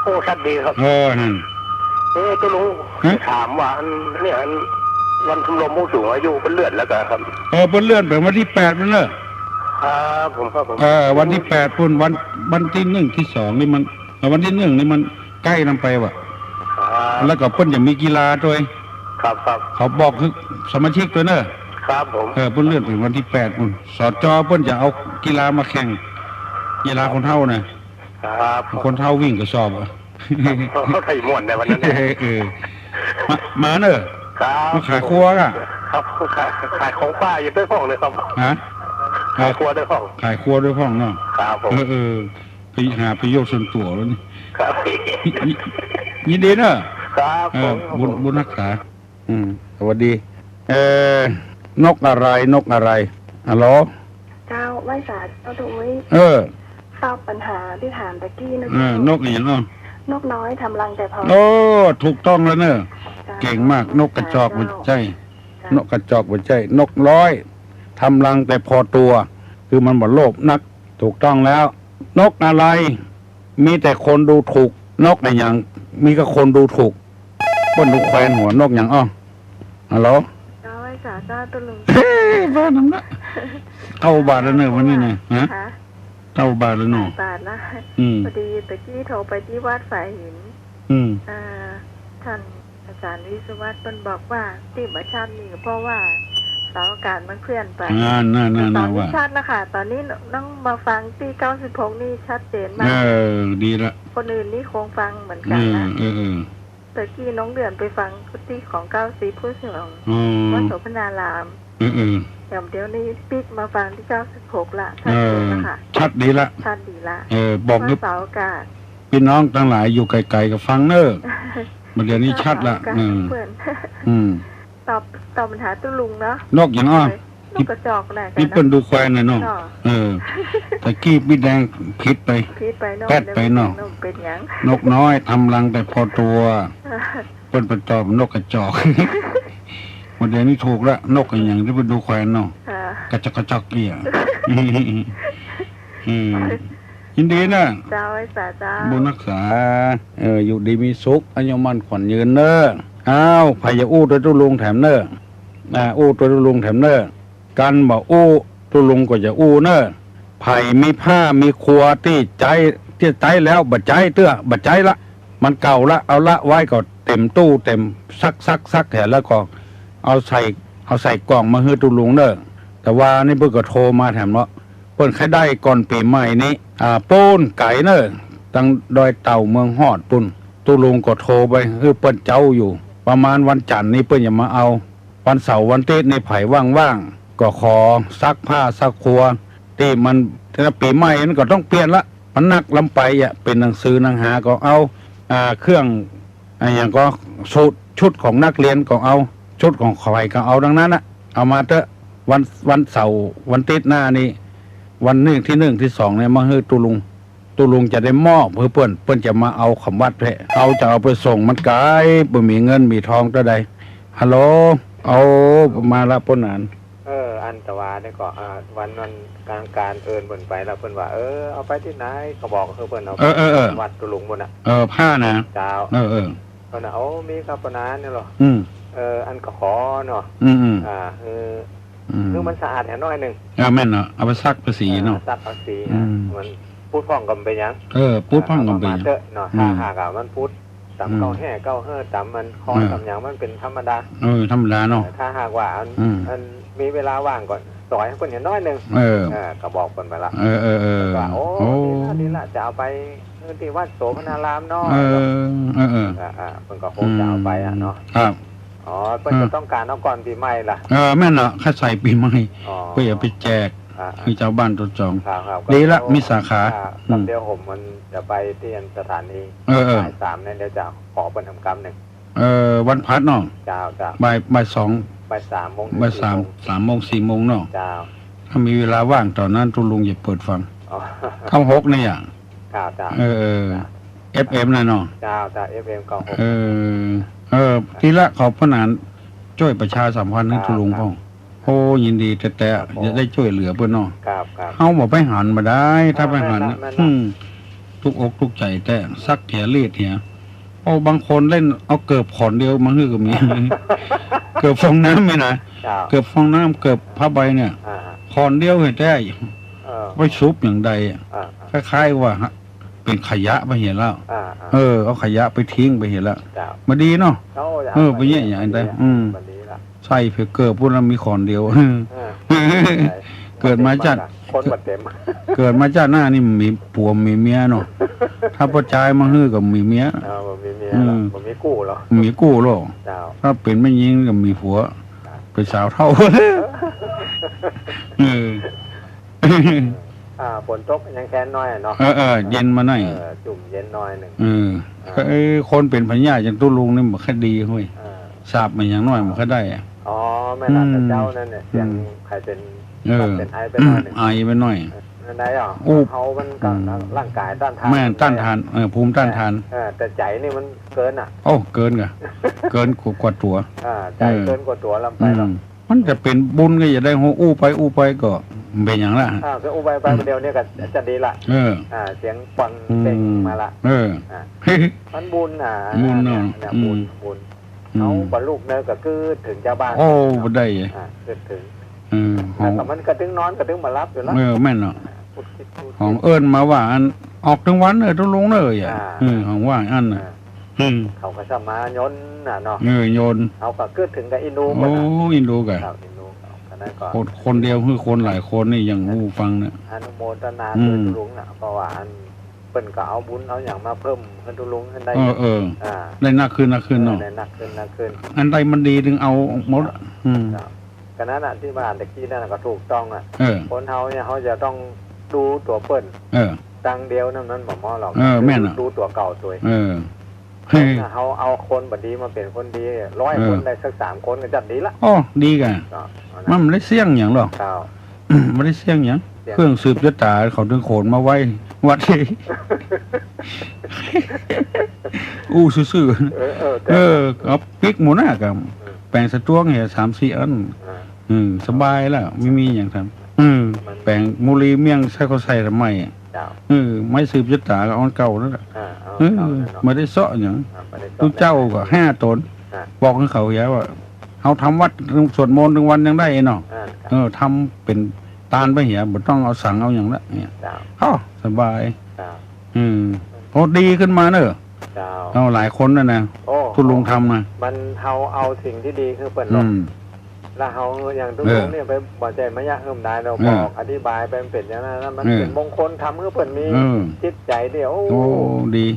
โอ้ ชัดดีครับ เออ นั่น เออ ตุ๊ลุง ฮะ ถามว่าอันเนี่ย อันวันชมรมผู้สูงอายุเปิ้นเลื่อนแล้วก่อครับ เออ เปิ้นเลื่อนไปวันตี้แปดนั่นเนอะ ครับผม ครับผม เออ วันตี้แปดปู้น วัน วันตี้หนึ่งตี้สองนี่มัน เออ วันตี้หนึ่งนี่มันใก้นำไปว่ะ ครับ แล้วก็เปิ้นจะมีกีฬาตวย ครับ ครับ เขาบอกคือสมาชิกตวยเนอะ ครับผม เออ เปิ้นเลื่อนไปวันตี้แปดปู้น สจ เปิ้นจะเอากีฬามาแข่ง กีฬาคนเฒ่านะ ครับ คนเฒ่าวิ่งกระสอบอะ เขาใส่ม่วนในวันนั้นเนี่ย เออ มา มาเนอะ ครับ มาขายครัวอะ ครับ ขาย ขายของป้าอยู่ตวยพ่องเลยครับ ฮะ ขายครัวตวยพ่อง ขายครัวตวยพ่องเนาะ ครับผม เออ เออ ไปหาประโยชน์ส่วนตั๋วแล้วนี่ ครับ ยิน ยินดีเนอะ ครับ เออ ผม บุญ บุญฮักษา อืม สวัสดี เอ่อ นกอะไร นกอะไร ฮัลโหล เจ้า ไหว้สาเจ้าตุ๊ลุง เออ ตอบปัญหาตี้ถามตะกี้นะ เออ เจ้า นกอะหยังอ้อ นกน้อยทำรังแต่พอ โอ้ ถูกต้องแล้วเนอะ เจ้า เก่งมาก นกกระจอก เจ้า บ่ใจ้ เจ้า นกกระจอกบ่ใจ้ นกน้อยทำรังแต่พอตั๋ว คือมันบ่โลภนัก ถูกต้องแล้ว นกอะไร มีแต่คนดูถูก นกอะหยัง มีก็คนดูถูก เปิ้นดูแควนหัวนกหยังอ้อ ฮัลโหล เจ้า ไหว้สาเจ้าตุ๊ลุง เฮ้ย บ้านั่นนะ เก้าบาทแล้วเนอะวันนี้เนี่ย ฮะ คะ เก้าบาทแล้วเนาะ บาทละ อืม พอดีตะกี้โทรไปตี้วัดฝายหิน อืม อ่า ท่านอาจารย์วิศวัตรเปิ้นบอกว่าตี้บ่ชัดนี่ก็เพราะว่าเสาอากาศมันเคลื่อนไป นั่น นั่น นั่น ตอนนี้ ว่า ชัดแล้วค่ะ ตอนนี้น้องมาฟังตี้เก้าสิบหกนี่ชัดเจนมาก เออ ดีละ คนอื่นนี่คงฟังเหมือนกันนะ เออ เออ เออ ตะกี้น้องเลื่อนไปฟังตี้ของเก้าสิบผู้สนอง อ๋อ วัดโสภณาราม เออ เออ แถมเดี๋ยวนี้ปิ๊กมาฟังตี้เก้าสิบหกละ ชัดเจนแล้วค่ะ เออ ชัดดีละ ชัดดีละ เออ บอก ว่าเสาอากาศ ปี้น้องตังหลายอยู่ไก๋ๆ ก็ฟังเนอะ บ่าเดี๋ยวนี้ชัดละ เสาอากาศ เออ เปิ้น อืม ตอบ ตอบปัญหาตุ๊ลุงเนาะ นกอะหยังอ้อ เออ นกกระจอกแหละ ตี้เปิ้นดูแควนน่ะเนาะ เนาะ เออ ตะกี้ปี้แดงผิดไป ผิดไปเนาะ แป๊ดไปเนาะ เดี๋ยวมันเป๋นนกเป๋นหยัง นกน้อยทำรังแต่พอตั๋ว เปิ้นไปตอบนกกระจอก บ่าเดี๋ยวนี้ถูกละ นกอะหยังตี้เปิ้นดูแควนเนาะ ค่ะ กระจอกกระจอกเอี้ย อืม ยินดีนะ เจ้า ไหว้สาเจ้า บุญฮักษา เออ อยู่ดีมีสุข อายุมั่นขวัญยืนเนอะ อ้าว ใผจะอู้ตวยตุ๊ลุงแถมเนอะ อ่า อู้ตวยตุ๊ลุงแถมเนอะ กันบ่อู้ ตุ๊ลุงก็จะอู้เนอะ ใผมีผ้ามีครัวตี้ใจ๊ ตี้ใจ๊แล้วบ่ใจ๊เตื้อ บ่ใจ๊ละ มันเก่าละ เอาละไว้ก็เต็มตู้เต็ม ซัก ซัก ซักแหม แล้วก็เอาใส่ เอาใส่กล่องมาหื้อตุ๊ลุงเนอะ แต่วานี้เปิ้นก็โทรมาแถมเนาะ เปิ้นใค่ได้ก่อนปี๋ใหม่นี้ อ่า ปู๊นไก๋เนอะ ตังดอยเต่าเมืองฮอดปู๊น ตุ๊ลุงก็โทรไปหื้อเปิ้นเจ๊าอยู่ ประมาณวันจั๋นทร์นี้เปิ้นจะมาเอา วันเสาร์วันอาติ๊ดนี่ใผว่างๆ ก็ขอซักผ้าซักครัว ตี้มัน ปี๋ใหม่มันก็ต้องเปลี่ยนละ มันนักล้ำไปอะ เป๋นหนังสือหนังหาก็เอา อ่า เครื่อง อะหยังก็ ชุด ชุดของนักเรียนก็เอา ชุดของใผก็เอาตังนั้นน่ะ เอามาเต๊อะ วัน วันเสาร์วันอาติ๊ดหน้านี่ วันนี้ตี้หนึ่งตี้สองเนี่ย มาหื้อตุ๊ลุง ตุ๊ลุงจะได้มอบหื้อเปิ้น เปิ้นจะมาเอาขำวัดแท้ เฮาจะเอาไปส่งมันไก๋ บ่มีเงินมีทองเต้าใด ฮัลโหล เอา มาละป้อหนาน เออ อันตะวานี่ก็ อ่า วันนั้นกลางกาญเอิ้นเปิ้นไปแล้ว เปิ้นว่า เออ เอาไปตี้ไหน ก็บอกหื้อเปิ้นเอา เออ เออ เออ วัดตุ๊ลุงปู๊นน่ะ เออ ผ้านะ เจ้า เออ เออ เปิ้นน่ะ โอ้ มีครับป้อหนานเนี่ยเหรอ อืม เออ อันก็ขอเนาะ อืม อืม อ่า คือ อืม คือมันสะอาดแหมน้อยนึ่ง เออ แม่นเนาะ เอาไปซักผ้าสีเนาะ อ่า ซักผ้าสี อืม มันปู๊ดพ่องก็บ่เป๋นหยัง เออ ปู๊ดพ่องก็บ่เป๋นหยัง เอามาเต๊อะเนาะ อืม ถ้าหากว่ามันปู๊ด ต๋าม อืม เก๊าแห้ เก๊าเฮ้อ ต๋ามมันคอ อืม ต๋ามหยังมันเป๋นธรรมดา เออ ธรรมดาเนาะ เออ ถ้าหากว่าอัน อืม อันมีเวลาว่างก็สอยหื้อเปิ้นอย่างน้อยนึ่ง เออ เออ ก็บอกเปิ้นไปละ เออ เออ เออ ว่า โอ้ โอ้ ดีละ ดีละ จะเอาไปหื้อตี้วัดโสภณารามเนาะ เออ เออ เออ อ่า อ่า เปิ้นก็คงจะเอาไปอะเนาะ อืม ครับ อ๋อ เปิ้น เออ จะต้องก๋านเอาก่อนปี๋ใหม่ละ เออ แม่นเนาะ ใค่ใส่ปี๋ใหม่ อ๋อ เปิ้นจะไปแจก อ่า หื้อจาวบ้านต้นจอง ครับ ครับ ดีละ ก็ มีสาขา อ่า อืม ก็เดี๋ยวผมมันจะไปตี้สถานี เออ เออ บ่ายสามเนี่ย เดี๋ยวจะขอเปิ้นทำกำนึ่ง เออ วันพฤหัสเนาะ เจ้า เจ้า บ่าย บ่ายสอง บ่ายสามโมง บ่ายสาม สี่โมง สามโมง สี่โมงเนาะ เจ้า ถ้ามีเวลาว่างต๋อนนั้นตุ๊ลุงจะเปิดฟัง อ๋อ เก้าหกเนี่ย เจ้า เจ้า เออ เออ เจ้า เอฟเอ็ม น่ะเนาะ เจ้า เจ้า เอฟเอ็ม เก้าหก เออ เออ ทีละขอบพระนานจ้วยประชาสัมพันธ์หื้อ ครับ ตุ๊ลุง ครับ พ่อง โอ้ ยินดีแต๊ๆ ครับผม จะได้จ้วยเหลือเปิ้นเนาะ ครับ ครับ เฮาบ่ไปหันบ่ได้ ถ้าไปหัน อ่า แม่นละ แม่นละ อืม ตุ๊กอกตุ๊กใจ๋แต๊ สักเหียรีดเหีย โอ้ บางคนเล่นเอาเกิบขอนเดียวมาหื้อก็มี เกิบฟองน้ำนี่นะ ครับ เกิบฟองน้ำ เกิบผ้าใบเนี่ย อ่า ขอนเดียวเหียแต๊ เออ ไปสุบอย่างใดอะ อ่า คล้ายๆ ว่า เป๋นขยะไปเหียแล้ว อ่า อ่า เออ เอาขยะไปทิ้งไปเหียแล้ว เจ้า บ่ดีเนาะ เออ ไปเยียะอย่างใด บ่ดีอะ อืม บ่ดีละ ใส่เผยเกิบปู้นละมีขอนเดียว เออ เกิดมาจาติ คนบ่เต็ม เกิดมาจาติหน้านี่มีผัวมีเมียเนาะ ถ้าป้อจายมาหื้อก็มีเมีย เออ บ่มีเมีย อืม ละ บ่มีกู้หรอก มีกู้หรอก เจ้า ถ้าเป๋นแม่ญิงก็มีผัว ครับ เป๋นสาวเฒ่า เออ อ่า ฝนตกยังแค่น้อยเนาะ เออ เออ เย็นมาหน่อย เออ จุ่มเย็นหน่อยนึ่ง เออ อ่า เออ คนเป๋นพยาธิอย่างตุ๊ลุงนี่บ่ค่อยดีเฮ้ย เออ สาบมันอย่างน้อยบ่ค่อยได้อะ อ๋อ แม่นละ อืม แต่เจ้านั่นเนี่ย เสียง อืม ใครเป๋น เออ เป๋นไอไปหน่อยนึ่ง ไอไปหน่อย เออ นั่นได้เหรอ อู้ เฮามันก็ อืม ร่างกายต้านทาน แม่น ต้านทาน เออ ภูมิต้านทาน เออ แต่ใจ๋นี่มันเกินอะ โอ้ เกินก่ะ เกินกว่า กว่าตั๋ว อ่า ใจ๋ เออ เกินกว่าตั๋วลำไปหรอก อืม มันจะเป๋นบุญก็อย่าได้ อู้ไป อู้ไปก็เป๋นอย่างละ อ่า ก็อู้ไป ไป อืม เดี๋ยวนี้ก็จะดีละ เออ อ่า เสียงปัง อืม เป่งมาละ เออ อ่า มันบุญน่ะ บุญเนาะ เนี่ย เนี่ย อืม บุญ บุญ อืม เฮาบ่ลูกเนอะก็กึ๊ดเถิงจาวบ้าน โอ้ บ่ได้ อ่า กึ๊ดเถิง เออ แล้วก็มันก็ตึงนอนก็ตึงบ่หลับอยู่แล้ว เออ แม่นเนาะ พุดคิดพุดคิด ของเอิ้นมาว่าอันออกตึงวันเนอะตุ๊ลุงเนอะ อ่า เออ ของว่าอันน่ะ อ่า อืม เขาก็สามารถยนต์น่ะเนาะ เออ ยนต์ เขาก็กึ๊ดเถิงกับอินดูหมดน่ะ โอ้ อินดูก่ะ ครับ อินดูเขา อันนั้นก็ คน คนเดียวคือคนหลายคนนี่ยังอู้ฟังเนี่ย อนุโมทนา อืม ด้วยตุ๊ลุงน่ะ เพราะว่าอันเปิ้นก็เอาบุญเอาหยังมาเพิ่มหื้อตุ๊ลุงหื้อได้ เออ เออ อ่า ได้นักขึ้น นักขึ้นเนาะ เออ ได้นักขึ้น นักขึ้น อันใดมันดีจึงเอาหมด ครับ อืม ครับ ก็นั้นน่ะ ตี้ว่าตะกี้นั่นน่ะก็ถูกต้องอ่ะ เออ คนเฮาเนี่ย เฮาจะต้องดูตั๋วเปิ้น เออ ตังเดียวนั่นมันบ่เหมาะหรอก เออ แม่นน่ะ ดูตั๋วเก่าตวย เออ คนน่ะ เฮาเอาคนบ่ดีมาเป๋นคนดี ร้อย เออ คนได้สักสามคนก็จัดดีละ โอ้ ดีก่ะ เนาะ มันบ่ได้เสี่ยงหยังหรอก เจ้า บ่ได้เสี่ยงหยัง เสี่ยง เครื่องสืบจะต๋ายเขาตึงโขนมาไว้วัด อู้ซื่อๆ เออ เออ เออ เอาปิ๊กหมู่น่ะก่ะ เออ แป๋งสะตวงเหียสามสี่อัน อ่า อืม สบายแล้ว บ่มีหยังทำ อืม มัน แป๋งหมู่หลีเมี่ยงใส่เขาใส่ทำไมอะ เจ้า เออ ไม้สืบจะต๋ายก็อันเก่านั่นแหละ อ่า เอา เออ เก่านั่นเนาะ บ่ได้เซาะหยัง อ่า บ่ได้เซาะ ตุ๊เจ้าก็ห้าต๋น อ่า บอกหื้อเขาเหียว่า เฮาทำวัดสวดมนต์ตึงวันยังได้เนาะ อ่า ครับ เออ ทำเป๋นตานไปเหีย บ่ต้องเอาสังเอาหยังละเนี่ย เจ้า เอ้า สบาย เจ้า อืม โอ้ ดีขึ้นมาเนอะ เจ้า เอาหลายคนน่ะนะ โอ้ ตุ๊ลุงทำนะ มันเฮาเอาสิ่งตี้ดีหื้อเปิ้น อื เนาะ ม แล้วเฮาอย่างตุ๊ลุงเนี่ย เออ ไปบ่ใจ้มายะหื้อมันได้ เฮา เออ บอกอธิบายไปมันเป๋นอย่างนั้นนะ มัน เออ เป๋นมงคลทำหื้อเปิ้นมี เออ จิตใจ๋เดียว โอ้ ดี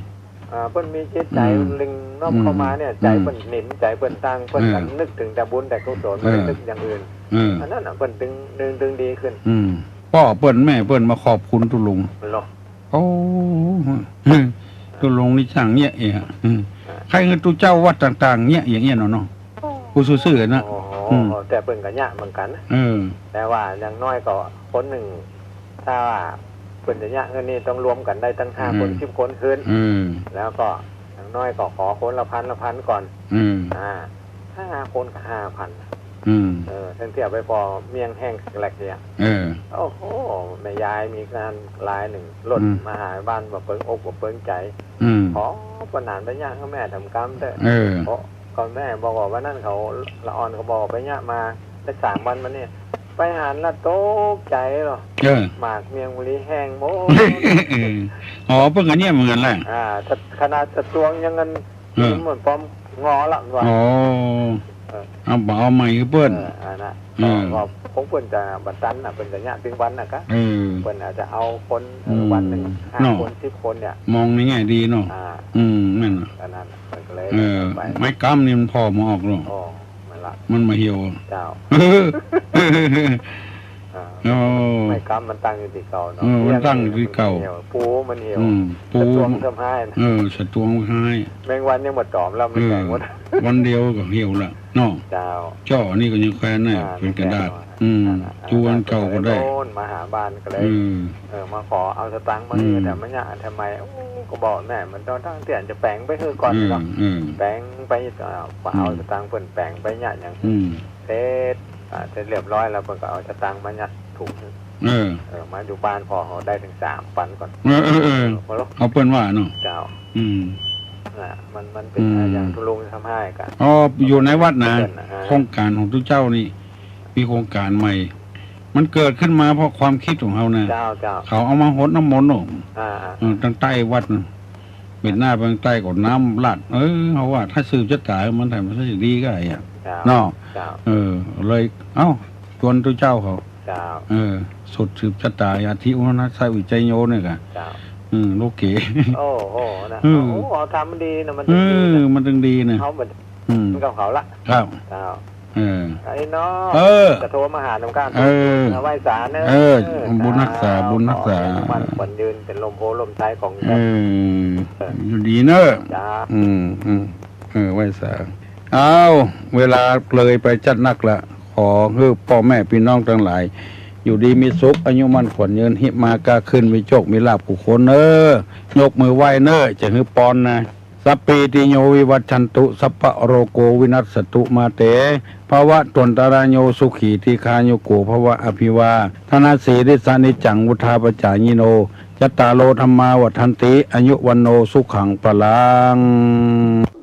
อ่า เปิ้นมีจิตใจ๋ อืม ลึงน้อมเข้ามาเนี่ย อืม ใจ๋เปิ้นหนิม ใจ๋เปิ้นตั้ง เปิ้น เออ ก็นึกเถิงแต่บุญแต่กุศล เออ ไม่ได้นึกอย่างอื่น เออ อันนั้นน่ะ เปิ้นตึง ตึง ตึงดีขึ้น อืม ป้อเปิ้นแม่เปิ้นมาขอบคุณตุ๊ลุง เนาะ โอ้ ตุ๊ลุงนี่จ้างเยียะเองอะ อืม ใครคือตุ๊เจ้าวัดต่างๆ เยียะอย่างเงี้ยเนาะ เนาะ อู้ซื่อๆ นะ อ๋อ อืม แต่เปิ้นก็เยียะเหมือนกั๋น เออ แต่ว่าอย่างน้อยก็คนนึ่ง ถ้าเปิ้นจะเยียะเงินนี่ต้องรวมกั๋นได้ตั้งห้าคน อืม สิบคนขึ้น อืม แล้วก็อย่างน้อยก็ขอคนละพันละพันก่อน อืม อ่า ห้าคนก็ห้าพัน อืม เออ ทั้งเที่ยวไปปอเมี่ยงแห้งแหลกเนี่ย เออ โอ้โห แม่ยายมีงานรายนึ่ง ล่น อืม มาหาบ้านบ่เปิงอกบ่เปิงใจ๋ อืม ขอป้อหนานไปเยียะหื้อแม่ทำกำเต๊อะ เออ เพราะก็แม่บอกว่าวันนั้นเขา ละอ่อนเขาบอกไปเยียะมาได้สามวันมาเนี่ย ไปหันละตกใจ๋เหรอ เออ หมากเมี่ยงบุรีแห้งหมด เออ อ๋อ เปิ้นก็เยียะเหมือนกั๋นแหละ อ่า ขนาดสะตวงยังงัน เออ เหมือนป้อมงอละว่า อ๋อ เออ เอา เอาใหม่คือเปิ้น เออ อันน่ะ เออ ก็คงเปิ้นจะบ่ตันน่ะ เปิ้นจะเยียะตึงวันน่ะกะ เออ เปิ้นอาจจะเอาคน เออ อืม วันนึ่งห้า เนาะ คน สิบคนเนี่ย มองในแง่ดีเนาะ อ่า อืม แม่นน่ะ อันนั้นน่ะ มันก็เลย เออ ไป ไม้กำนี่มันผ่อบ่ออกเนาะ อ๋อ มันละ มันบ่เหี่ยว เจ้า อ่า โอ้ ไม้กำมันตั้งอยู่ตี้เก่าเนาะ เออ มันตั้งอยู่ตี้เก่า เหี่ยว ปูมันเหี่ยว อืม ปู สะตวงทำให้นะ เออ สะตวงทำให้ แมงวันยังบ่ต๋อมแล้ว มัน เออ แตกหมด วันเดียวก็เหี่ยวละเนาะ เจ้า จ้อนี่ก็ยังแควนน่ะ อ่า เป๋นกระดาษ แควน อืม อ่า จวนเก่าก็ได้ โน่น มาหาบ้านก็เลย อืม เออ มาขอเอาสตางค์มาหื้อ อืม แต่มันยากทำไม โอ้ ก็บอกแม่มันต้องตั้งเตียนจะแป๋งไปหื้อก่อน อืม เนาะ อืม แป๋งไป อ่า ขอเอา อืม สตางค์เปิ้นแป๋งไปเนี่ยอย่าง อืม เสร็จ อ่า เสร็จเรียบร้อยแล้วเปิ้นก็เอาสตางค์มายัดถุง เออ เออ มาอยู่บ้านพ่อเขาได้ถึงสามปันก่อน เออ เออ เออ พอแล้ว เอาเปิ้นว่าเนาะ เจ้า อืม น่ะ มัน มันเป็น อืม อย่างตุ๊ลุงทำให้กัน อ๋อ อยู่ในวัดนะ เปิ้นนะฮะ โครงก๋านของตุ๊เจ้านี่ มีโครงก๋านใหม่ มันเกิดขึ้นมาเพราะความคิดของเฮานะ เจ้า เจ้า เขาเอามาหดน้ำมนต์เนาะ อ่า อ่า เออ ตางใต้วัดนะ เบนหน้าไปตางใต้ก็น้ำลาด เออ เฮาว่าถ้าสืบจะต๋ายมันแถมมันจะดีก็ไอ้อะ เจ้า เนาะ เจ้า เออ เลย เอ้า จวนตุ๊เจ้าเขา เจ้า เออ สดสืบจะต๋าย อธิอุณนัสสะอุจจโยเนี่ยกะ เจ้า อืม ลูกเก๋ โอ้โห นะ อืม โอ้ เอาทำมันดีนะ มัน เออ ดีนะ มันถึงดีนะ เขาเหมือน อืม มันกับเขาละ ครับ เจ้า เออ ไอ้น้อง เออ จะโทรมาหานำกัน เออ ไหว้สาเนอะ เออ เออ บุญฮักษา เจ้า บุญฮักษา ขอให้มันขวัญยืนเป็นลมโพลมไทรของ เออ อยู่ดีเนอะ จ้า อืม อืม เออ ไหว้สา อ้าว เวลาเลยไปจัดนักละ ขอหื้อป้อแม่ปี้น้องตังหลาย อยู่ดีมีสุข อายุมั่นขวัญยืน ฮิมาก้าขึ้น มีโจคมีลาภกู้คนเนอะ ยกมือไหว้เนอะ จะหื้อปอนนะ สัพพีติโยวิวัชชันตุ สัพพะโรโกวินัสสตุ มาเต ภวัตวันตราโย สุขีทีฆายุโกภวะ อภิวาทนาสีลิสสะนิจจัง วุฑฒาปจายิโน จัตตาโรธัมมาวัฑฒันติ อายุวัณโณสุขังพลัง